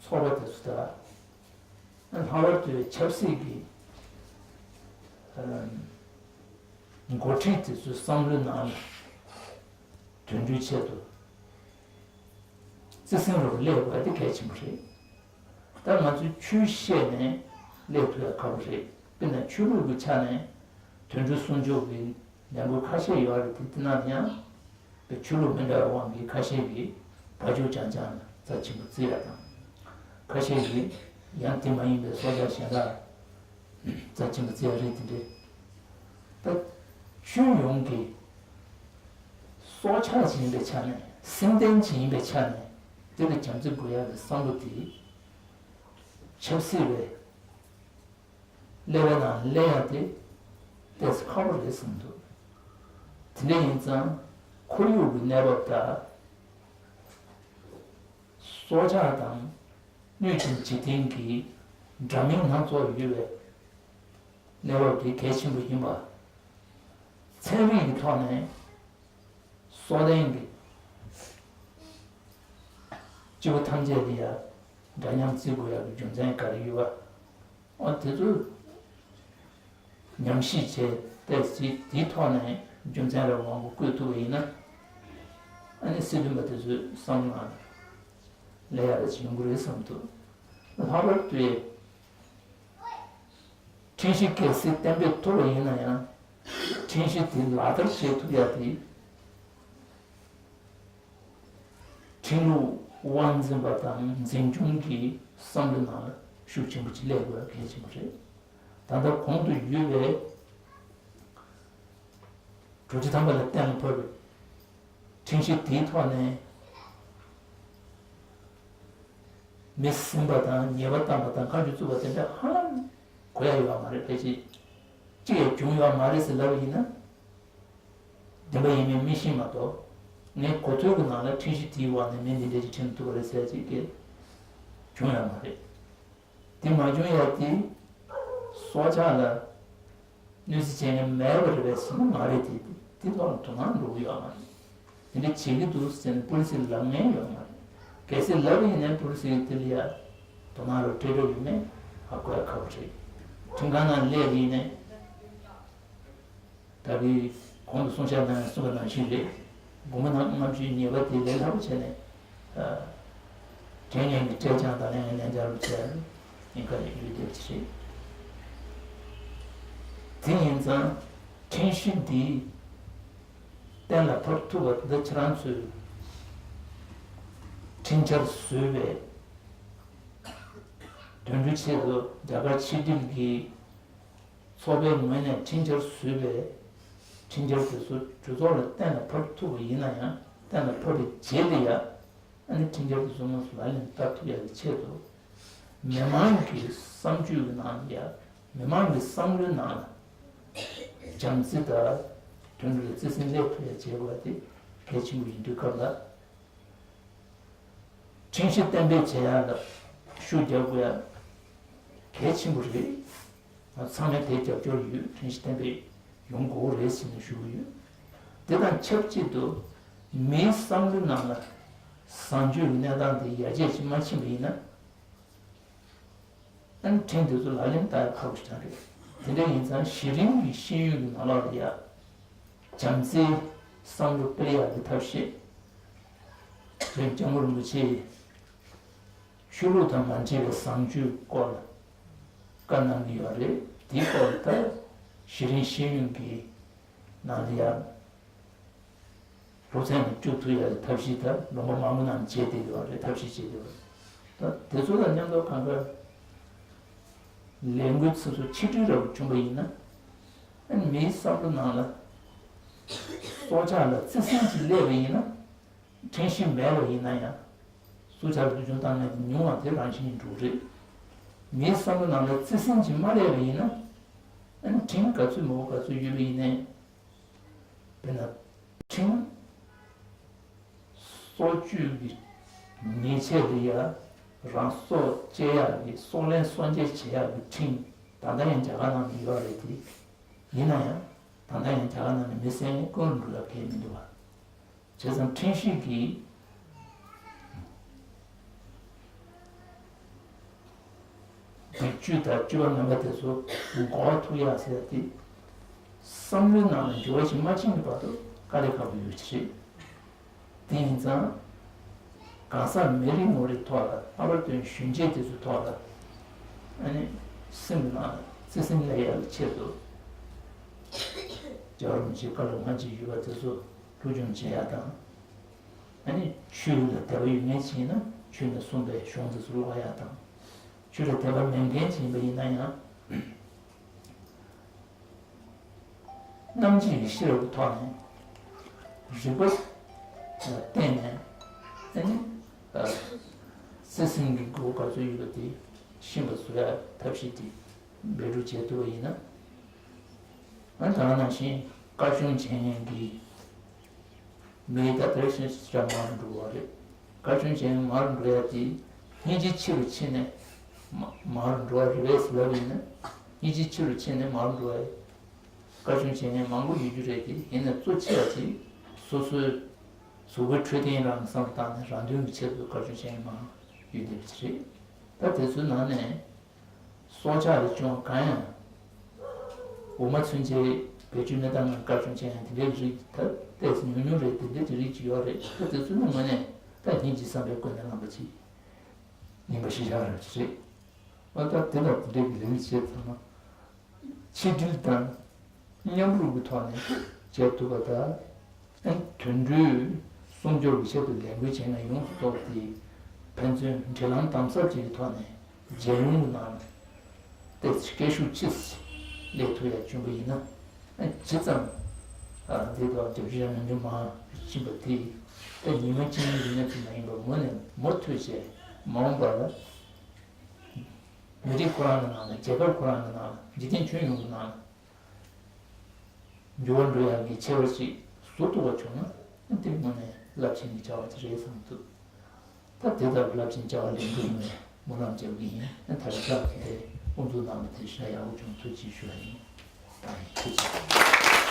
ཚོགས་པ་དེ་ཚོ་དང་། ལྷག་པར་དུ་ཆབ་སྲིད་ཀྱི་འགོ་ཁྲིད་དེ་ཚོའི་བསམ་བློའི་ནང་ལ་དོན་འཁྲུལ་ཆེད་དུ་བརྩི་སེམས་རུ་སླེབས་དགོས་དེ་གལ་ཆེན་པོ་རེད། ད་ང་ཚོའི་ཆོས་བཤད་ནས་སླེབས་ཐུབ་ཡ་ཁག་པོ་རེད། དཔེར་ན་ཆོས་ལུགས་ཀྱི་ཆ་ནས་དོན་འཁྲུལ་སྲུང་སྐྱོབ་ཀྱི་ལས་འགུལ་ཁ་ཤས་ཡོད་རེད། དེ་དེ་ནང་ཡང་། པའི་ཆོས་ལུགས་མི་འདྲ་བའི་དབང་གིས་ཁ་ཤས་ཀྱིས་བ་ཕྱུགས་རྐྱང་རྐྱང་ལ་རྩ་ཆེན་པོ་བརྩི་ཡ་དང་། ཁ་ཤས་ཀྱིས་ཡང་དེ་མ་ཡིན་པའི་སྲོག་ཆགས་གཞན་དག་རྩ་ཆེན་པོ་བརྩི་ཡ་རེད། དེ་འདྲའི་ད་ཁྱོན་ཡོངས་ཀྱི་སྲོག་ཆགས་ཅིག་ཡིན་པའི་ཆ་ནས། སེམས་ལྡན་ཅིག་ཡིན་པའི་ཆ་ནས་དེ་ལ་བྱམས་བརྩེ་དགོས་ཡ་གི་བསམ་བློ་དེ་ཆབ་སྲིད་པའི་ཀླད་པའི་ནང་སླེབས་ཡ་དེ་ཏོག་ཙམ་ཁག་པོ་རེད་བསམ་འདུག་དེ་འདྲ་ཡིན་ཙང་ཁོར་ཡུག་གི་གནས་བབ་དང་། སྲོག་ཆགས་དང་སྣོད་ཀྱི་འཇིག་རྟེན་གྱི་འདྲ་མིན་སྣ་ཚོགས་ཡོད་པའི་གནས་བབ་དེ་གལ་ཆེན་པོ་ཡིན་པ། ཚན་རིག་གི་ཐོག་ནས་སྲོག་ལྡན་གྱི་སྐྱེ་བོ་ཐམས་ཅད་ལ་ཡ་འདྲ་མཉམ་བརྩི་དགོས་ཡག་གི་རྒྱུ་མཚན་ག་རེ་ཡོད་པ། ཨ་དེ་ཚོ་ཉམས་ཞིབ་བྱས་ཏེ་ཅིག་དེའི་ཐོག་ནས་རྒྱུ་མཚན་རེ་མང་པོ་བཀོད་ཐུབ་པ་ཡིན་ན། ཨ་ནི་སྲིད་དོན་པ་དེ་ཚོའི་བསམ་བློ་ནང་སླེབས་ཡག་རེ་ཅིག་ཡོང་གི་རེད་བསམ་འདུག་ལྷག་པར་དུ་ཁྲིམས་གཞི་གལ་སྲིད་གཏན་འབེབས་ཐུབ་པ་ཡིན་ན་ཡང་། ཁྲིམས་གཞི་དེ་ལག་བསྟར་བྱེད་ཐུབ་ཡག་དེ། ཁྲིམས་ལུགས་དབང་འཛིན་པ་དང་འཛིན་སྐྱོང་གི་བསམ་བློའི་ནང་ལ་ཤུགས་ཆེན་པོ་ཅིག་སླེབས་དགོས་པ་གལ་ཆེན་པོ་རེད། ད་ལྟ་གོང་དུ་ཡོད་པའི་དྲུག་ཅུ་ཐམ་པ་ལ་གཏན་ལ་ཕབ་པའི་ཁྲིམས་གཞི་དེའི་ཐོག་ནས་མི་ཟིན་པ་དང་ཉེས་པ་བཏང་པ་དང་བཀའ་བཀྱོན་བཙུགས་པ་དེ་འདྲ་ཧ་ལམ་གོ་ཡ་ཡོད་མ་རེད། ཕལ་ཆེར་གཅིག་ཡང་བྱུང་ཡོད་མ་རེད་ཟེར་ལབ་པ་ཡིན་ན། བདེན་པ་ཡིན་མིན་མི་ཤེས་མ་གཏོགས། ངའི་གོ་ཐོས་ཀྱི་ནང་ལ་ཁྲིམས་གཞི་དེའི་འོག་ནས་མི་འདི་འདྲ་ཞིག་ཁྲིམས་ཐུབ་པ་རེད་ཟེར་ཅིག་གི་བྱུང་ཡོད་མ་རེད། དེ་མ་བྱུང་ཡ་དེ་སྲོག་ཆགས་ལ་གནོད་འཚེ་བྱེད་མཁན་མེད་པ་རེད་པས་ཟེར་ན་མ་རེད། དེ་དེ་དེ་ཐོག་ལ་དོ་སྣང་འགྲོ་གི་ཡོད་མ་རེད། དེ་འདྲ་བྱེད་ཀྱི་འདུག་ཟེར་ནས་པུ་ལི་སིར་ལབ་མཁན་ཡོད་མ་རེད། གལ་སྲིད་ལབ་པ་ཡིན་ན་པུ་ལི་སིས་དེ་ལ་ཡ་དོ་སྣང་རོགས་སྤྲད་འགྲོ་གི་མེད། ཧ་གོ་ཡ་ཁག་པོ་རེད། ཁྲིམས་ཁང་ནང་སླེབས་པ་ཡིན་ན། ད་གིན་གོང་དུ་གསུང་བཤད་གནང་ཡང་གསུངས་པ་ནང་བཞིན་རེད། དགོང་མོ་ནང་ལྔ་བཅུའི་ཉེས་པ་དེ་ལས་སླ་པོ་བྱས་ནས། དྲན་ངེས་ཀྱི་སྤྲད་ཀྱང་ད་ལན་ལན་འཇགས་རུ་བྱས་ཡིན་ཁ་ཡོད་བསྡད་ཀྱི་རེད། དེ་ཡིན་ཙང་ཁྲིམས་གཞི་འདི་གཏན་ལ་ཕབ་ཐུབ་པ་འདི་ཁྱེད་རང་ཚོས་ཁྲིམས་འཆར་བཟོས་པའི་དོན་འགྲུབ་ཆེད་དུ་རྒྱ་གར་ཕྱི་འབྲེལ་གྱི་ཚོགས་པའི་ངོས་ནས་ཁྲིམས་འཆར་བཟོས་པའི་ཁྲིམས་འཆར་དེ་ཚོ་གྲོས་ཚོགས་ལ་གཏན་ལ་ཕབ་ཐུབ་པ་ཡིན་ན་ཡང་། གཏན་ལ་ཕབ་པའི་རྗེས་ལ་ཡང་ཨ་ནི་ཁྲིམས་འཆར་དེ་ཚོ་དངོས་སུ་ལག་ལེན་བསྟར་ཐུབ་ཡག་གི་ཆེད་དུ། མི་མང་གི་བསམ་སྤྱོད་ཀྱི་ནང་ལ་ཡང་། མི་མང་གི་བསམ་བློའི་ནང་ལ་བྱམས་བརྩེ་དང་དོན་དུ་ལ་བརྩེ་སེམས་སླེབས་ཐུབ་ཡག་བྱེད་དགོས་པ་དེ་གལ་ཆེན་པོ་ཡིན་དུས་སྐབས་ལ། ཁྲིམས་གཞི་གཏན་འབེབས་བྱེད་ཡག་ལ་ཤུགས་རྒྱག་དགོས་ཡག་གལ་ཆེན་པོ་རེད། ང་ཚང་མས་དེ་རྒྱབ་སྐྱོར་ཡོད། ཁྲིམས་གཞི་གཏན་འབེབས་ཡོང་དགོས་རེད་ཟེར་ནས་ཞུ་གི་ཡོད། དེ་དང་ཆབས་ཅིག་ཏུ་མིའི་བསམ་བློའི་ནང་ལ་བཟང་སྤྱོད་ཀྱི་གནས་སྟངས་དེ་ཡར་རྒྱས་ཅིག་མ་ཕྱིན་པ་ཡིན་ན། ཨ་ནི་ཁྲིམས་དེ་ཚོ་ལག་ལེན་བསྟར་ཡག་ཁག་པོ་ཞིག་ཆགས་རེད། དེ་འདྲ་ཡིན་ཙང་གཞི་རིམ་གྱི་ཤེས་ཡོན་གྱི་ནང་ལོགས་ལ་ཡ་བྱམས་བརྩེའི་བསམ་བློ་སྤེལ་ཡག་གི་ཐབས་ཤེས། དེ་སྐྱབས་མགོན་རིན་པོ་ཆེས་ཆོས་ལུགས་དང་མ་འབྲེལ་བའི་བཟང་སྤྱོད་སྐོར་ལ་བཀའ་གནང་གི་ཡོད་རེད། དེའི་སྐོར་ལ་ད་གཞི་རིམ་ཤེས་ཡོན་གྱི་ནང་ལ་ཡ། སློབ་ཚན་ནང་བཅུག་ཐུབ་ཡག་གི་ཐབས་ཤེས་ད་ལུང་པ་མང་པོ་ནང་བྱས་བསྡད་ཡོད་རེད། ཐབས་ཤེས་བྱས་བསྡད་ཡོད་རེད། ད་དེ་ཚོ་དང་མཉམ་དུ་གང་ག་ལས་འགུལ་ཚོ་ཚོ་ཆིག་སྒྲིལ་འདྲ་བོ་བྱུང་པ་ཡིན་ན། ཨ་ནི་མིའི་བསམ་བློ་ནང་ལ་སྲོག་ཆགས་ལ་བརྩེ་སེམས་ཅིག་སླེབས་པ་ཡིན་ན། ཁྲིམས་གཞི་མེད་པ་ཡིན་ན་ཡང་། སྲོག་ཆགས་ལ་འཛིན་སྐྱོང་བཏང་མཁན་དེ་ཉུང་བ་དེ་རང་བཞིན་གྱིས་འགྲོ་གི་རེད། མིའི་བསམ་བློ་ནང་ལ་བརྩེ་སེམས་ཅིག་མ་སླེབས་པ་ཡིན་ན། ཨ་ནི་ཁྲིམས་ག་ཚོད་མང་པོ་ག་ཚོད་ཡོད་པ་ཡིན་ནའི། དཔེར་ན། ཁྲིམས། སྲོག་གཅོད་ཀྱི་ཉེས་ཆད་ལ་ཡ། རང་སྲོག་བཅད་ཡག་གི་སྲོག་ལན་སྲོག་འཇལ་བྱེད་ཡག་གི་ཁྲིམས་ད་ལྟ་ཡང་རྒྱ་གར་ནང་ལ་ཡོད་རེད་དེ། ཡིན་ན་ཡང་ད་ལྟ་ཡང་རྒྱ་གར་ནང་ལ་མི་བསད་མཁན་དཀོན་རུ་འགྲོ་ཡག་གལ་མི་འདུག་བ། བྱས་ཙང་ཁྲིམས་ཞིབ་ཀྱིས་སྡིག་སྤྱོད་དང་སྤྱོད་པ་ངན་པ་དེ་ཚོ་འགོག་ཐུབ་ཡག་ཟེར་ཏེ། བསམ་བློའི་ནང་ལ་འགྱུར་བ་ཞིག་མ་ཕྱིན་གྱི་བར་དུ་དཀའ་ལས་ཁག་པོ་ཡོད་ཀྱི་རེད། དེ་ཡིན་ཙང་། གང་ཟག་མི་རེ་ངོ་རེའི་ཐོག་ལ་ལྷག་པར་དུ་གཞོན་སྐྱེས་དེ་ཚོའི་ཐོག་ལ། ཨ་ནི་སེམས་ནང་བརྩེ་སེམས་སླེབས་ཡག་གི་ཆེད་དུ། རྒྱལ་བ་རིན་པོ་ཆེའི་བཀའ་སློབ་སྔ་ཕྱི་ཡོད་པ་དེ་ཚོ་སློབ་སྦྱོང་བྱེད་ཡག་དང་། ཨ་ནི་ཆོས་ལ་དད་པ་ཡོད་མཁན་ཞིག་ཡིན་ན་ཆོས་ནས་གསུངས་པའི་གཞུང་དེ་ཚོ་ཀློག་ཡག་དང་། ཆོས་ལ་དད་པ་མེད་མཁན་ཞིག་ཡིན་པ་ཡིན་ན་ཡང་། རྣམ་འབྱེད་ཀྱི་ཤེས་རབ་ཀྱི་ཐོག་ནས་རིག་པ་ལ་བརྟེན་ནས། ཨ་ནི་བརྩེ་སེམས་ཀྱི་དགོས་པ་ག་ཚོད་ཡོད་པ་དེ་ཤེས་པ་བཟོ་ཡག་ཐབས་ཤེས་དེ་འབད་རུ་བྱེད་ཐུབ་པ་ཡིན་ན། ཨ་ནི་ད་ག་ནང་བཞིན་དཀར་ཆུང་བྱེད་མཁན་གྱི་མི་ད་དེར་ཤེས་བྱ་མང་རུ་འགྲོ་བ་རེད། དཀར་ཆུང་བྱེད་མཁན་མང་རུ་འགྲོ་ཡག་དེ་སྙིང་རྗེ་ཆེ་རུ་ཕྱིན་ནས་མ་མང་རུ་འགྲོ་བ་རེད་པས་ལབ་ཡིན་ན། སྙིང་རྗེ་ཆེ་རུ་ཕྱིན་ནས་མང་རུ་འགྲོ་བ་རེད། དཀར་ཆུང་བྱེད་མཁན་མང་པོ་ཡོད་རྒྱུ་རེད་དེ། ཡིན་ན་གཙོ་ཆེ་བ་ཅིག་སོ་སོའི་གཟུགས་པོའི་འཕྲོད་བསྟེན་རང་བསམ་བློ་བཏང་ནས་རང་དོན་གྱི་ཆེད་དུ་དཀར་ཆུང་བྱེད་མཁན་མང་ཡོད་བསྡད་པ་ཅིག་རེད། ད་དེ་ཚོའི་ནང་ནས་སྲོག་ཆགས་ལ་བྱུང་གང་ཡང་འོ་མ་ཚུན་ཆད་བེད་སྤྱོད་མི་བཏང་ངམ་དཀར་ཆུང་བྱེད་མཁན་དེ་འདྲའི་རིགས་ད་ཏོག་ཙམ་ཉུང་ཉུང་རེད། དེ་འདྲའི་རིགས་ཅིག་ཡོད་རེད། ད་དེ་ཚོའི་ནང་ནས་ད་སྙིང་རྗེ་བསམ་པའི་སྒོ་ནས་བསླངས་པ་ཅིག་ཡིན་པ་ཤེས་བྱ་རེད་ཅིག་རེད། ཨ་ད་དེ་ལ་དེ་འདྲའི་གི་ལེའུ་བྱས་ཚར་ན། ཆིག་སྒྲིལ་དང་མཉམ་རུབ་ཀྱི་ཐོག་ནས་བྱེད་ཐུབ་པ་དང་། དོན་འགྲུབ་སྲུང་སྐྱོབ་ཀྱི་ཆེད་དུ་ལས་འགུལ་བྱེད་མཁན་ཡོངས་སུ་རྫོགས་པ་དེ་ཕན་ཚུན་འབྲེལ་ལམ་དམ་ཟབ་ཅིག་གི་ཐོག་ནས་མཇལ་ཡོང་གི་ནང་ལ་ཏོག་ཙམ་སྐད་ཤུགས་ཆེ་ཙམ་སླེབས་ཐུབ་ཡག་བྱུང་པ་ཡིན་ན། ཇི་ཙམ་འདི་དང་རྒྱབ་ཤུགས་ཡང་ནམ་རྒྱུན་མང་ཕྱིན་པ་དེ་ད་ཉི་མ་གཅིག་གཉིས་རིང་ཙམ་མ་ཡིན་པར་མུ་ནས་མུ་མཐུད་བྱས་མ་འོངས་པ་ལ། མི་རིགས་ཁོ་རང་གི་ནང་ལ། རྒྱལ་ཁབ་ཁོ་རང་གི་ནང་ལ། འཇིག་རྟེན་ཁྱོན་ཡོངས་ཀྱི་ནང་ལ་འགྱུར་བ་འགྲོ་ཡག་གི་ཆེ་བ་ཞིག་བཟོ་ཐུབ་པ་བྱུང་ན། དེ་དངོས་གནས་རླབས་ཆེན་གྱི་བྱ་བ་ཅིག་རེད་བསམ་འདུག་ད་དེ་ལྟར་རླབས་ཆེན་བྱ་བ་ལས་འགུལ་ནས་ སྨོན་ལམ་རྒྱག་གི་ཡིན། ད་རེས་སྐབས་དེ་དེ་དབུ་འཛུགས་གནང་བ་དེ་ཞེ་དྲག་ཡག་པོ་བྱུང་། ཐུགས་རྗེ་ཆེ་ཞུ་བ་ཡིན། ད་ཐུགས་རྗེ་ཆེ།